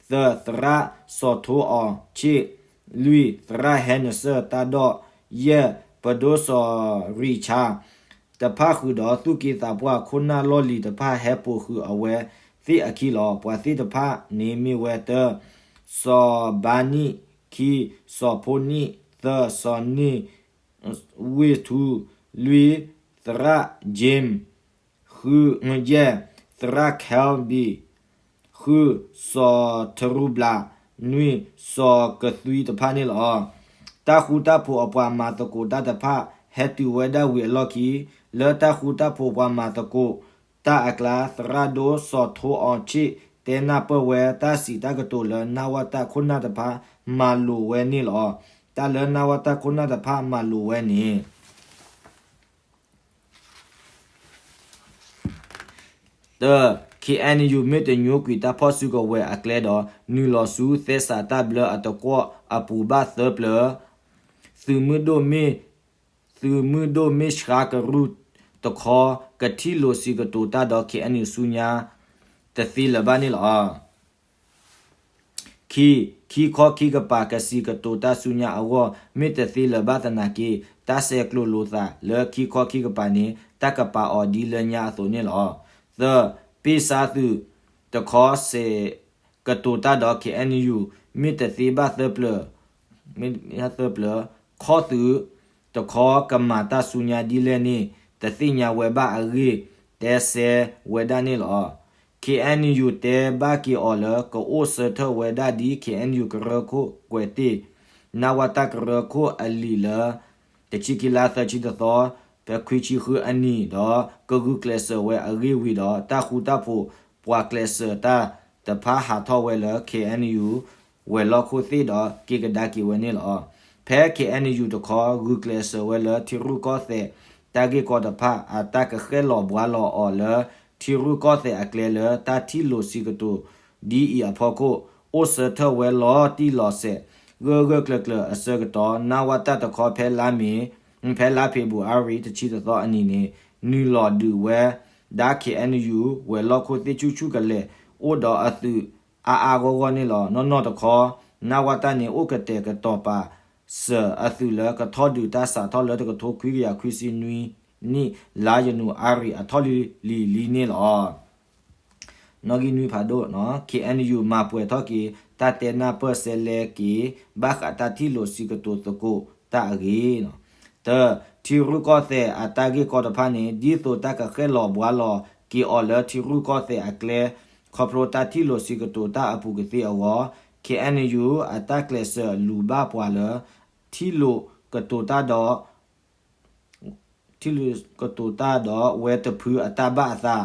သၢ, သရၣ်စီၤထိအီၤဆ့ၣ်, လွံၢ်, သရၣ်ဟဲနစၢၢ်တၢ်ဒီၣ်, ယဲၢ်, ပဒိၣ်စီၤရံၣ်ဆါ တဖၣ်ဃုာ်ဒီးသူၣ်က့သးပှၢ်ခိၣ်နၢ်လီၢ်လံၤတဖၣ်ဟဲပိာ်ဃုာ်အဝဲသ့ၣ်အခံလီၤ. ပှၤသ့ၣ်တဖၣ်န့ၣ်မ့ၢ်ဝဲ တၢ စီၤဘါနံၣ်, ခံ, စီၤဖိနံၣ်, သၢ, စီၤနံၣ်ဝ့ၢ်ထူ, လွံၢ်, သရၣ် James, ဃု, ယဲၢ်, သရၣ် Kelby, ဃု, စီၤထရူဘျး, နွံ, စီၤကသွံတဖၣ်န့ၣ်လီၤ. တၢ်ဃူတၢ်ဖိးအပှၤမၤသကိးတၢ်တဖၣ် ဟဲတုၤဝဲဒၣ်ဝံၤအလီၢ်ခံ လၢတၢ်ဃူတၢ်ဖိးပှၤမၤသကိးတၢ်အကျါ သရၣ်ဒိၣ်စီၤထိအီၤဆ့ၣ် တဲနၢ်ပၢၢ်ဝဲတၢ်စံးတၢ်ကတိၤလၢ နဝတခိၣ်နၢ်တဖၣ်မၤလိာ်ဝဲန့ၣ်လီၤ. တၢ်လၢနဝတခိၣ်နၢ်တဖၣ်မၤလိာ်ဝဲန့ၣ် တၢ, ခ့ၣ်အဲၣ်ယူၣ် မ့ၢ်တညိကွံာ်တၢ်ဖီၣ်စုကဝဲၤအကျဲဒီး နုာ်လီၤဆူသဲစးတၢ်ဘျၢအတကွီၣ်အပူၤဘၣ်သၢပျၢၤ, သုးမုၢ်ဒိၣ်မ့ၢ်, သုးမုၢ်ဒိၣ်မ့ၢ်ဆှါကရူၢ်တခီ ကထံၣ်လိာ်စံးကတိၤတၢ်ဒီး ခ့ၣ်အဲၣ်ယူၣ်ဆူညါ တသ့လၢၤဘၣ်န့ၣ်လီၤ. ခံ, ခံခီခံကပၤကစံးကတိၤတၢ်ဆူညါအဂီၢ် မ့ၢ်တသ့လၢၤဘၣ်သနာ်က့ တၢ်ဆဲးကျိးလိာ်သးလၢခံခီခံကပၤန့ၣ် တၢ်ကပာ်အီၤဒ်လၢညါအသိးန့ၣ်လီၤ. သၢ, ပ့ၢ်ဆါသုးတခီစဲးကတိၤတၢ်ဒီး ခ့ၣ်အဲၣ်ယူၣ် မ့ၢ်တသ့ဘၣ်သၢပျၢၤ မ့ၢ်သၢပျၢၤ, ခီၣ်သုးတခီကမၤတၢ်ဆူညါဒ်လဲၣ်န့ၣ် တသ့ၣ်ညါဝဲဘၣ်အဂ့ၢ် တဲဆၢဝဲဒၣ်န့ၣ်လီၤ. ခ့ၣ်အဲၣ်ယူၣ် တဲဘၣ်က့ၤအီၤလၢ ကအိၣ်ဆၢထၢၣ်ဝဲဒၣ်ဒ် ခ့ၣ်အဲၣ်ယူၣ် ကရၢခိၣ်ကွဲးတ့ၢ် နဝတကရၢခိၣ်အလံာ်လၢ တဆံခံလါသၢဆံတသီ ဖဲခွံဆံဃုအနံၣ်ဒီး ကဂုာ်ကျဲးစၢးဝဲအဂ့ၢ်ဝံၤဒီး တၢ်ဃူတၢ်ဖိးပှၤကျဲးစၢးတၢ်တဖၣ်ဟးထီၣ်ဝဲလၢ ခ့ၣ်အဲၣ်ယူၣ် ဝဲၤလီၢ်ခိၣ်သ့ၣ်ဒီးက့ၤကဒါက့ၤဝဲန့ၣ်လီၤ. ဖဲ ခ့ၣ်အဲၣ်ယူၣ် တခီ ဂုာ်ကျဲးစၢးဝဲလၢထံရူၢ်ကီၢ်သဲးတၢ်ဂ့ၢ်ကီတဖၣ် အတၢ်ကဃဲၣ်လီၤဘှါလီၤအီၤလၢ ထံရူၢ်ကီၢ်သဲးအကျဲလၢတၢ်ထံၣ်လိာ်စံးကတိၤဒ်အံၤအဖီခိၣ် အိၣ်ဆၢထၢၣ်ဝဲလီၤတံၢ်လီၤဆဲး ဂၢၢ်ဂၢၢ်ကျၢၤကျၢၤအဆၢကတီၢ် နဝတတခီ ဖဲလါမ့ၤ ဖဲလါဖ့ၤဘြူၤအါရံၤ တဆံတသီအနံၤန့ၣ် နုာ်လီၤဒုးဝဲဒၣ် ခ့ၣ်အဲၣ်ယူၣ် ဝဲၤလီၢ်ခိၣ်သ့ၣ်ဆူၣ်ဆူၣ်ကလဲာ် အိၣ်ဒီးအသုးအါအါဂီၢ်ဂီၢ်န့ၣ်လီၤ. နီၢ်နီၢ်တခီ နဝတန့ၣ် အိၣ်ကတဲာ်ကတီၤပာ်စၢၤအသုးလၢကထီၣ်ဒုးတၢ်စးထီၣ်လၢတကထိခွံကယၤခွံဆံနွံနံၣ် လါယနူၤအါရံၤအထီၣ်လံၤလံၤလံၤန့ၣ်လီၤ. နီၣ်ဂံၢ်နွံဖးဒိၣ် ခ့ၣ်အဲၣ်ယူၣ် မၤပှဲၤထီၣ်က့ၤ တၢ်တဲနၢ်ပၢၢ်စဲလဲက့ၤ ဘၣ်ဃးတၢ်ထံၣ်လိာ်စံးကတိၤသကိး တၢ်အဂ့ၢ်. တၢ, ထံရူၢ်ကီၢ်သဲးအတၢ်ဂ့ၢ်ကီတဖၣ်န့ၣ် ဒ်သိးတၢ်ကဃဲၣ်လီၤဘှါလီၤက့ၤအီၤလၢထံရူၢ်ကီၢ်သဲးအကျဲ ခီဖျိတၢ်ထံၣ်လိာ်စံးကတိၤတၢ်အပူၤကသ့အဂီၢ် ခ့ၣ်အဲၣ်ယူၣ် အတၢ်ကျဲးစၢးလူၤဘၣ်ပှၤလၢ ထံၣ်လိာ်ကတိၤတၢ်ဒီး ထံၣ်လိာ်ကတိၤတၢ်ဒီးဝဲတဖုအတၢ်ဘၣ်အသး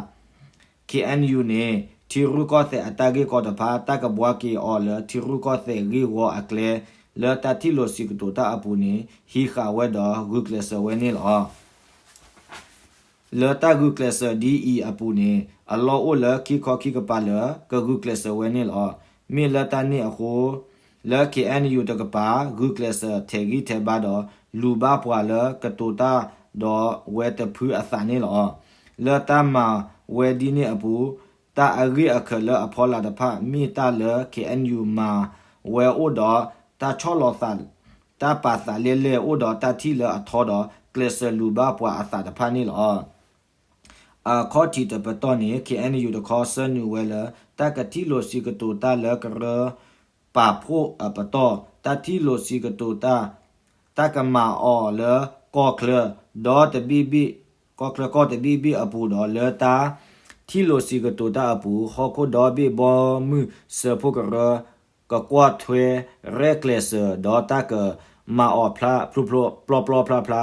ခ့ၣ်အဲၣ်ယူၣ်န့ၣ် ထံရူၢ်ကီၢ်သဲးအတၢ်ဂ့ၢ်ကီတဖၣ် တၢ်ကဘှါက့ၤအီၤလၢထံရူၢ်ကီၢ်သဲးဂ့ၢ်ဝီအကျဲ လၢတၢ်ထံၣ်လိာ်စံးကတိၤတၢ်အပူၤန့ၣ် ဟံးဃာ်ဝဲဒီးဂုာ်ကျဲးစၢးဝဲန့ၣ်လီၤ. လၢတၢ်ဂုာ်ကျဲးစၢးဒ်အံၤအပူၤန့ၣ် အလီၢ်အိၣ်လၢခံခီခံကပၤလၢကဂုာ်ကျဲးစၢးဝဲန့ၣ်လီၤ. မ့ၢ်လၢတၢ်န့ၣ်အဃိ လၢ ခ့ၣ်အဲၣ်ယူၣ် တကပၤ ဂုာ်ကျဲးစၢးထဲးဂံၢ်ထဲးဘါဒီး လူၤဘၣ်ပှၤလၢကတိၤတၢ်ဒီးဝဲတဖုအသးန့ၣ်လီၤ. လၢတၢ်မၤဝဲဒ်န့ၣ်အပူၤ တၢ်အဂ့ၢ်အခၢးလၢအဖီလာ်တဖၣ် မ့ၢ်တၢ်လၢ ခ့ၣ်အဲၣ်ယူၣ် မၤဝဲအိၣ်ဒီး တၢ်ဆီၣ်လီၤသး တၢ်ပာ်သးလဲၢ်လဲၢ်အိၣ်ဒီးတၢ်ထံၣ်လၢအထီဒီး ကျဲးစၢးလူၤဘၣ်ပှၤအသးတဖၣ်န့ၣ်လီၤ. အခီၣ်ထံးတပတီၢ်န့ၣ် ခ့ၣ်အဲၣ်ယူၣ် တခီ ဆၢနုာ်ဝဲလၢ တၢ်ကထံၣ်လိာ်စံးကတိၤတၢ်လၢကရၢပာ်ဖှိၣ်အပတီၢ် တၢ်ထံၣ်လိာ်စံးကတိၤတၢ် တၢ်ကမၤအီၤလၢကီၢ်ချၢ ဒီတဘ့ၣ်ဘ့ၣ် ကီၢ်ချၢကီၢ်တဘ့ၣ်ဘ့ၣ်အပူၤဒီး လၢတၢ်ထံၣ်လိာ်စံးကတိၤတၢ်အပူၤ ဟီၣ်ခိၣ်ဒီဘ့ၣ်ဘီမုၢ်စၢဖှိၣ်ကရၢ ကကွၢ်ထွဲရဲၣ်ကျဲးစၢး ဒီးတၢ်ကမၤအီၤဖျါ ပျီပျီဖျါဖျါ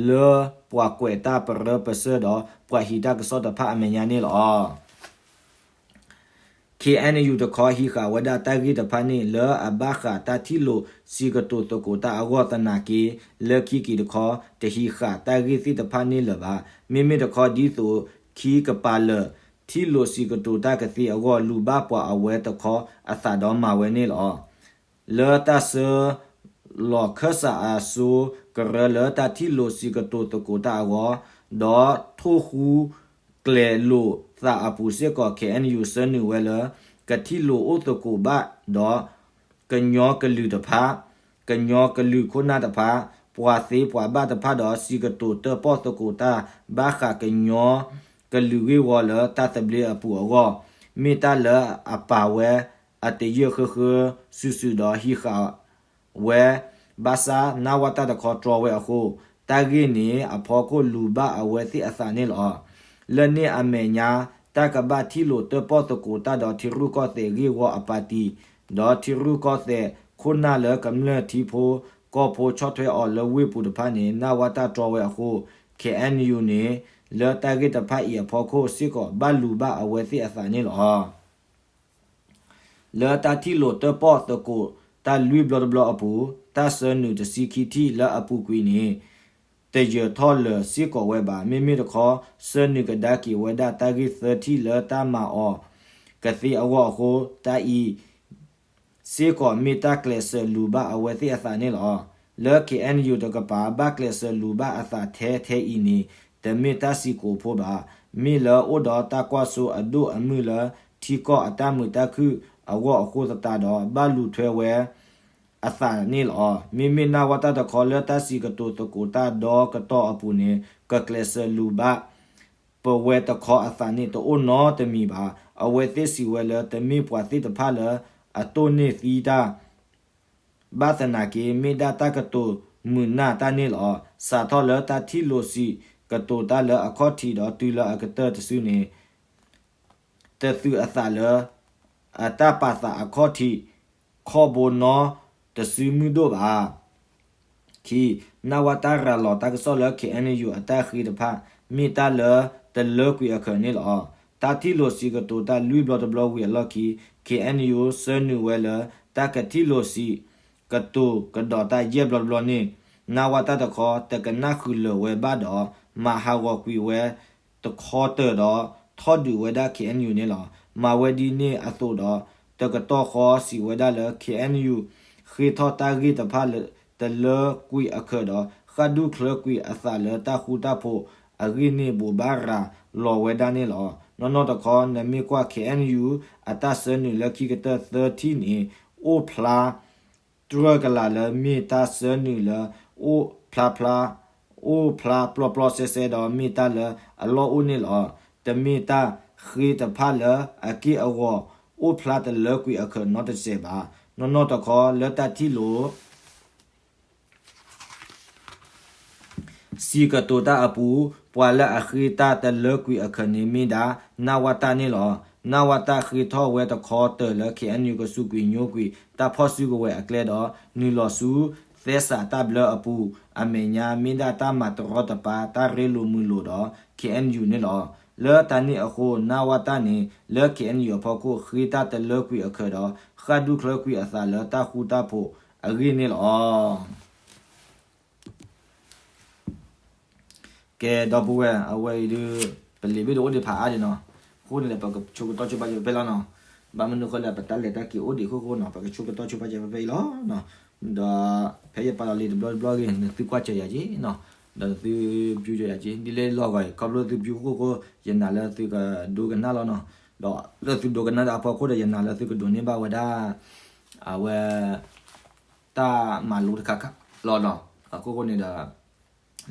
လၢပှၤကွဲးတၢ်ပရၢပစၢၢ်ဒီးပှၤဟံးတၢ်ကစီၣ်တဖၣ်အမဲာ်ညါန့ၣ်လီၤ. ခ့ၣ်အဲၣ်ယူၣ် တခီ ဟံးဃာ်ဝဲဒၣ်တၢ်ဂ့ၢ်တဖၣ်န့ၣ် လၢအဘၣ်ဃးတၢ်ထံၣ်လိာ်စံးကတိၤသကိးတၢ်အဂီၢ်သနာ်က့ လၢခံက့ၤတခီ တဟံးဃာ်တၢ်ဂ့ၢ်သ့ၣ်တဖၣ်န့ၣ်လၢၤဘၣ်. မ့မ့ၢ်တခီ ဒ်သိးခံကပၤလၢာ် ထံၣ်လိာ်စံးကတိၤတၢ်ကသ့အဂီၢ် လူၤဘၣ်ပှၤအဝဲတခီအသးဒီးမၤဝဲန့ၣ်လီၤ. လၢတၢ်ဆှၢလီၤခၢၣ်စးအစိကရၢလၢတၢ်ထံၣ်လိာ်စံးကတိၤသကိးတၢ်အဂီၢ် ဒီးထိၣ်ဃူကျဲၤလိာ်သးအပူၤစ့ၢ်ကီး ခ့ၣ်အဲၣ်ယူၣ် ဆၢနုာ်ဝဲလၢ ကထံၣ်လိာ်အိၣ်သကိးဘၣ်ဒီး ကညီကလုာ်တဖၣ် ကညီကလုာ်ခိၣ်နၢ်တဖၣ် ပှၤသ့ပှၤဘၣ်တဖၣ်ဒီး စံးကတိၤတၢၣ်ပီၣ်သကိးတၢ် ဘၣ်ဃးကညီကလုာ်ဂ့ၢ်ဝီလၢတၢ်သဘျ့အပူၤအဂီၢ် မ့ၢ်တၢ်လၢအပာ်ဝဲအတယၢၢ်ဃၢဃၢစုာ်စုာ်ဒီးဟံးဃာ်ဝဲ ဘၣ်ဆၣ် နၢ်ဝၣ်တၢ်တခီတြီဝဲအဃိ တၢ်ဂ့ၢ်န့ၣ်အဖီခိၣ်လူၤဘၣ်အဝဲသ့ၣ်အသးန့ၣ်လီၤ. လၢန့ၣ်အမဲာ်ညါ တၢ်ကဘၣ်ထံၣ်လိာ်တၢၣ်ပီၣ်သကိးတၢ်ဒီးထံရူၢ်ကီၢ်သဲးဂ့ၢ်ဝီအပၣ်တံၣ် ဒီးထံရူၢ်ကီၢ်သဲးခိၣ်နၢ်လၢကမျၢၢ်ထံဖိကီၢ်ဖိဆီၣ်ထွဲအီၤလၢဝ့ၢ်ပူၤတဖၣ်န့ၣ် နၢ်ဝၣ်တၢ်တြီဝဲအဃိ ခ့ၣ်အဲၣ်ယူၣ်န့ၣ် လၢတၢ်ဂ့ၢ်တဖၣ်အံၤအဖီခိၣ်စ့ၢ်ကီး ဘၣ်လူၤဘၣ်အဝဲသ့ၣ်အသးန့ၣ်လီၤ. လၢတၢ်ထံၣ်လိာ်တၢၣ်ပီၣ်သကိးတၢ်လွံၢ်ဘျီတဘျီအပူၤ တၢ်ဆၢနုာ်တဆံခံထံၣ်လၢအပူၤကွံာ်န့ၣ် တယၢၤထီၣ်လၢာ်စ့ၢ်ကီးဝဲဘၣ်. မ့မ့ၢ်တခီ ဆၢနုာ်ကဒါက့ၤဝဲဒၣ်တၢ်ဂ့ၢ်သၢထံၣ်လၢတၢ်မၤအီၤကသ့အဂီၢ်အဃိ တၢ်အံၤ စ့ၢ်ကီးမ့ၢ်တၢ်ကျဲးစၢးလူၤဘၣ်အဝဲသ့ၣ်အသးန့ၣ်လီၤ. လၢ ခ့ၣ်အဲၣ်ယူၣ် တကပၤ ဘၣ်ကျဲးစၢးလူၤဘၣ်အသးထဲထဲအံၤန့ၣ် တမ့ၢ်တၢ်စံးကိးဖိဘၣ်. မ့ၢ်လၢအိၣ်ဒီးတၢ်ကွၢ်စိအဒိၣ်အမုၢ်လၢထံကီၢ်အတၢ်မုာ်တၢ်ခုၣ်အဂီၢ်အဃိသတးဒီး ဘၣ်လူၤထွဲဝဲအသးန့ၣ်လီၤ. မ့မ့ၢ်နၢ်ဝၣ်တၢ်တခီလၢတၢ်စံးကတိၤသကိးတၢ်ဒီကတီၢ်အပူၤန့ၣ် ကကျဲးစၢးလူၤဘၣ် ပဝဲတခီအသးန့ၣ်တအိၣ်နီတမံၤဘၣ်. အဝဲသ့ၣ်စံးဝဲလၢတမ့ၢ်ပှၤသ့ၣ်တဖၣ်လၢအတိၢ်န့ၢ်သံတၢ် ဘၣ်သနာ်က့ မ့ၢ်ဒၣ်တၢ်ကတိၤမုာ်နၢ်တၢ်န့ၣ်လီၤ. စးထီၣ်လၢတၢ်ထံၣ်လိာ်စံးကတိၤတၢ်လၢအခီၣ်ထံးဒီးတုၤလၢအကတၢၢ်တစုန့ၣ် တသုးအသးလၢ အတၢ်ပာ်သးအခီၣ်ထံး ခီဘိနီတစုမုၢ်ဒိၣ်ဘၣ်. ခံ, နၢ်ဝၣ်တၢ်ရၤလီၤတၢ်ကစီၣ်လၢ ခ့ၣ်အဲၣ်ယူၣ် အတၢ်ဃ့တဖၣ် မ့ၢ်တၢ်လၢတလၢကွံာ်အခၢးန့ၣ်လီၤ. တၢ်ထံၣ်လိာ်စံးကတိၤတၢ်လွံၢ်ဘျီတဘျီဝံၤအလီၢ်ခံ ခ့ၣ်အဲၣ်ယူၣ် ဆၢနုာ်ဝဲလၢ တၢ်ကထံၣ်လိာ်စံးကတိၤကဒီးတၢ်ယဲၢ်ဘျီတဘျီန့ၣ် နၢ်ဝၣ်တၢ်တခီ တကနၣ်ဃုာ်လၢာ်ဝဲဘၣ်ဒီး မၤဟးဂီၤကွံာ်ဝဲ တခီတၢၢ်ဒီး ထီၣ်ဒုးဝဲဒၣ် ခ့ၣ်အဲၣ်ယူၣ် န့ၣ်လီၤ. မၤဝဲဒ်န့ၣ်အသိးဒီး တကတီၢ်ဃီစံးဝဲဒၣ်လၢ ခ့ၣ်အဲၣ်ယူၣ် ဃ့ထီၣ်တၢ်ဂ့ၢ်တဖၣ်လၢ တလၢကွံာ်အခၢးဒီး ဃၣ်ဒူၣ်ချၢကွံာ်အသးလၢတၢ်ဃူတၢ်ဖိးအဂ့ၢ်န့ၣ် ဘိးဘၣ်ရၤလီၤဝဲဒၣ်န့ၣ်လီၤ. နီၢ်နီၢ်တခီ နမ့ၢ်ကွၢ် ခ့ၣ်အဲၣ်ယူၣ် အတၢ်ဆၢနုာ်လၢခံကတၢၢ်သၢထံၣ်န့ၣ် အိၣ်ဖျါ တြၢၢ်ကလာ်လၢမ့ၢ်တၢ်ဆၢနုာ်လၢ အိၣ်ဖျါဖျါ အိၣ်ဖျါပျီပျီစဲစဲဒီးမ့ၢ်တၢ်လၢအလီၢ်အိၣ်န့ၣ်လီၤ. တမ့ၢ်တၢ်ဃ့တဖၣ်လၢအက့ၢ်အဂီၤ အိၣ်ဖျါတလၢကွံာ်အခၢးနီတစဲးဘၣ်. နီၢ်နီၢ်တခီလၢတၢ်ထံၣ်လိာ် စံးကတိၤတၢ်အပူၤ, ပှၤလၢအဃ့တၢ်တလၢကွံာ်အခၢးန့ၣ်မ့ၢ်ဒၣ် နဝတ န့ၣ်လီၤ. နဝတ ဃ့ထီၣ်ဝဲတခီတၢၤလၢ ခ့ၣ်အဲၣ်ယူၣ် ကစူးကွံာ်ညိကွံာ် တၢ်ဖီၣ်စုကဝဲၤအကျဲဒီး နုာ်လီၤဆူ သဲစးတၢ်ဘျၢအပူၤ, အမဲာ်ညါမ့ၢ်ဒၣ်တၢ်မၤတရီတပါ တၢ်ရ့လိာ်မုာ်လိာ်ဒီး ခ့ၣ်အဲၣ်ယူၣ် န့ၣ်လီၤ. လၢတၢ်န့ၣ်အဃိ နဝတ န့ၣ် လၢ ခ့ၣ်အဲၣ်ယူၣ် အဖီခိၣ် ဃ့တၢ်တလၢကွံာ်အခၢးဒီး ဃၣ်ဒူၣ်ချၢကွံာ်အသးလၢတၢ်ဃူတၢ်ဖိးအဂ့ၢ်န့ၣ်လီၤ. ကဲ ဒီပုၢ်ဝဲၢ် အဝဲအံၤဒုး ပလံာ်ဘ့ၣ်ဒုးအိၣ်ဒံးဖးအါဒံးနီၤ, အဃိန့ၣ်ဒီး ပကဆိကတီၢ်ဆိပာ်စၢၤဖဲဖဲလီၤနီၤ. ဘၣ်မနုၤဃိလဲၣ် ပတၢ်လဲၤတၢ်က့ၤအိၣ်ဒံးအဃိဃိနီၤ ပကဆိကတီၢ်ဆိပာ်စၢၤဖဲဖဲအံၤလီၤ. ဒီးဖဲယပာ်လီၤလံာ်တဘျီတဘျီဂ့ၤ နသုကွၢ်စၢၤယၤက့ၤနီၤ, ဒီးနသု view စၢၤယၤက့ၤ ဒ်လဲၣ်လီၢ်ဂီၤအံၤ ခီဖျိသု view ဃိဃိ ယနာ်လၢသုကဒိကနၣ်လီၤနီၤ. ဒီးလၢသုဒိကနၣ်တၢ်အဖီခိၣ်ဒီး ယနာ်လၢသုကဒိးန့ၢ်ဘၣ်ဝဲဒၣ် အဝဲ တၢ်မၤလိတခါခါလီၤနီၤ. အဃိဃိန့ၣ်ဒီး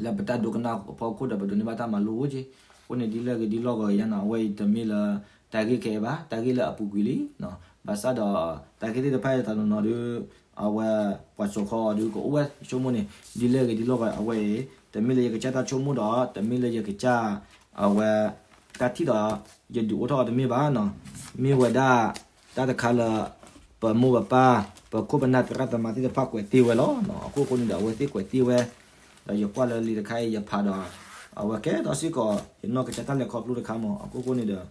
လၢပတၢ်ဒိကနၣ်အဖီခိၣ်ဒီး ပဒိးန့ၢ်ဘၣ်တၢ်မၤလိအိၣ်က့ၤ. အဃိန့ၣ် ဒ်လဲၣ်ဂ့ၤဒ်လီၢ်ဂီၤအံၤညါနီၤ အဝဲအံၤတမ့ၢ်လၢ တၢ်ဂ့ၢ်ခဲအံၤဘၣ်, တၢ်ဂ့ၢ်လၢအပူၤကွံာ်လံနီၤ. ဘၣ်ဆၣ်ဒီး တၢ်ဂ့ၢ်သ့ၣ်တဖၣ်အံၤတနီၤနီၤဒုး အဝဲ ပှၤစိာ်ခီအီၤဒုး ကအိၣ်ဝဲဆိကမိၣ်န့ၣ် ဒ်လဲၣ်ဂ့ၤဒ်လီၢ်ဂီၤ အဝဲအံၤ တမ့ၢ်လၢယကစၢ်တၢ်ဆိကမိၣ်ဒီး တမ့ၢ်လၢယကစၢ် အဝဲ တၢ်ထံၣ်ဒီး ယဒုးအိၣ်ထီၣ်အီၤတမ့ၢ်ဘၣ်နီၤ. မ့ၢ်ဝဲဒၣ် တၢ်တခါလၢ ပမိၢ်ပပၢ် ပခိၣ်ပနၢ်သရၣ်သမါသ့ၣ်တဖၣ်ကွဲးတ့ၢ်ဝဲလီၤနီၤ. အဃိဃိန့ၣ်ဒီး အဝဲသ့ၣ်ကွဲးတ့ၢ်ဝဲ ဒီးယကွၢ်လၢလံာ်တခါအံၤယဖးဒီး အဝဲကဲထီၣ်စ့ၢ်ကီး ယနီၢ်ကစၢ်တၢ်လဲၤခီဖျိတခါမး. အဃိဃိန့ၣ်ဒီး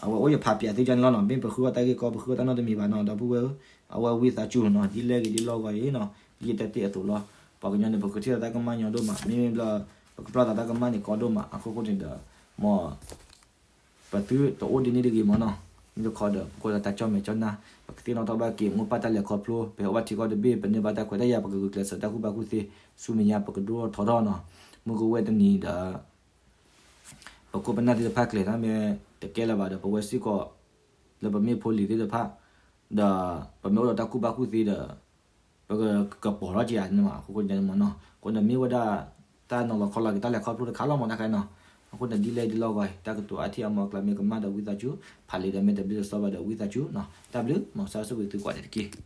အဝဲအိၣ်ယဖးပၠးသ့ဒ်န့ၣ်လီၤနီၤ. မ့ၢ်ပဃုအီၣ်တၢ်ဂ့ၢ်ကီ ပဃုအီၣ်တၢ်နီတမံၤဘၣ်နီၤ ဒီပုၢ်ဝဲၢ်ဧၢ, အဝဲဝံသးစူၤနီၤ ဒ်လဲၣ်ဂ့ၤဒ်လီၢ်ဂီၤအံၤနီၤ ဒ်ယတဲတ့ၢ်အသိးလီၤ. ပှၤကညီန့ၣ် ပကထံၣ်လိာ်သးကမၣ်ညီဒိၣ်မး မ့မ့ၢ်ဘျီ ပကပျၢ်သးတၢ်ကမၣ်န့ၣ်ကီဒိၣ်မး. အဃိဃိန့ၣ်ဒီး မ် ပသုတအိၣ်ဒ်န့ၣ်တဂ့ၤမးနီၤ. မ့ၢ်တခီဒီး ပကအိၣ်ဒီးတၢ်ကၠီၣ်မဲာ်ကၠီၣ်နၢ် ပကသ့ၣ်နီၣ်ထီၣ်ဘၣ်က့ၤ မိၢ်ပၢ်တၢ်လဲၤခီဖျိ ပဟဲအိၣ်ဘၣ်ထံကီၢ်တဘ့ၣ် ပန့ၢ်ဘၣ်တၢ်ခွဲးတၢ်ယာ် ပကဂုာ်ကျဲးစၢးတၢ်ကူၣ်ဘၣ်ကူၣ်သ့ ဆူမဲာ်ညါပကဒိၣ်ထီၣ်ထီၣ်နီၤ. မုၢ်ကဝဲၢ်တနံၤဒီး ပခိၣ်ပနၢ်သ့ၣ်တဖၣ်ကျဲၤတၢ်မ့ၢ်တကဲလၢၤဘၣ်ဒီး ပဝဲစ့ၢ်ကီး လၢပမ့ၢ်ဖိလံၤသ့ၣ်တဖၣ် ဒီး ပမ့ၢ်အိၣ်ဒီးတၢ်ကူၣ်ဘၣ်ကူၣ်သ့ဒီး ပကကပီၤထီၣ်က့ၤဧါန့ၣ်မး. အဃိန့ၣ်မးနီၤ အဃိန့ၣ်မ့ၢ်ဝဲဒၣ် တၢ်နီၤလီၤခီလီၤက့ၤတၢ်လဲၤခီဖျိတခါလီၤမး တၢ်ခါနီၤ. အဃိန့ၣ်ဒ်လဲၣ်ဒ်လီၢ်ဂီၤအံၤ တၢ်ကတိၤအါထံၣ်အါမးအကျါမ့ၢ်ကမၣ်ဒီး ဝံသးစူၤ ဖးလံာ်ဒီးမ့ၢ်တဘျ့တစီဘၣ်ဒီး ဝံသးစူၤနီၤ. တၢ်ဘျုး မ်ဆၢဆိၣ်ဂ့ၤသုကိးဂၤဒဲးတက့ၢ်.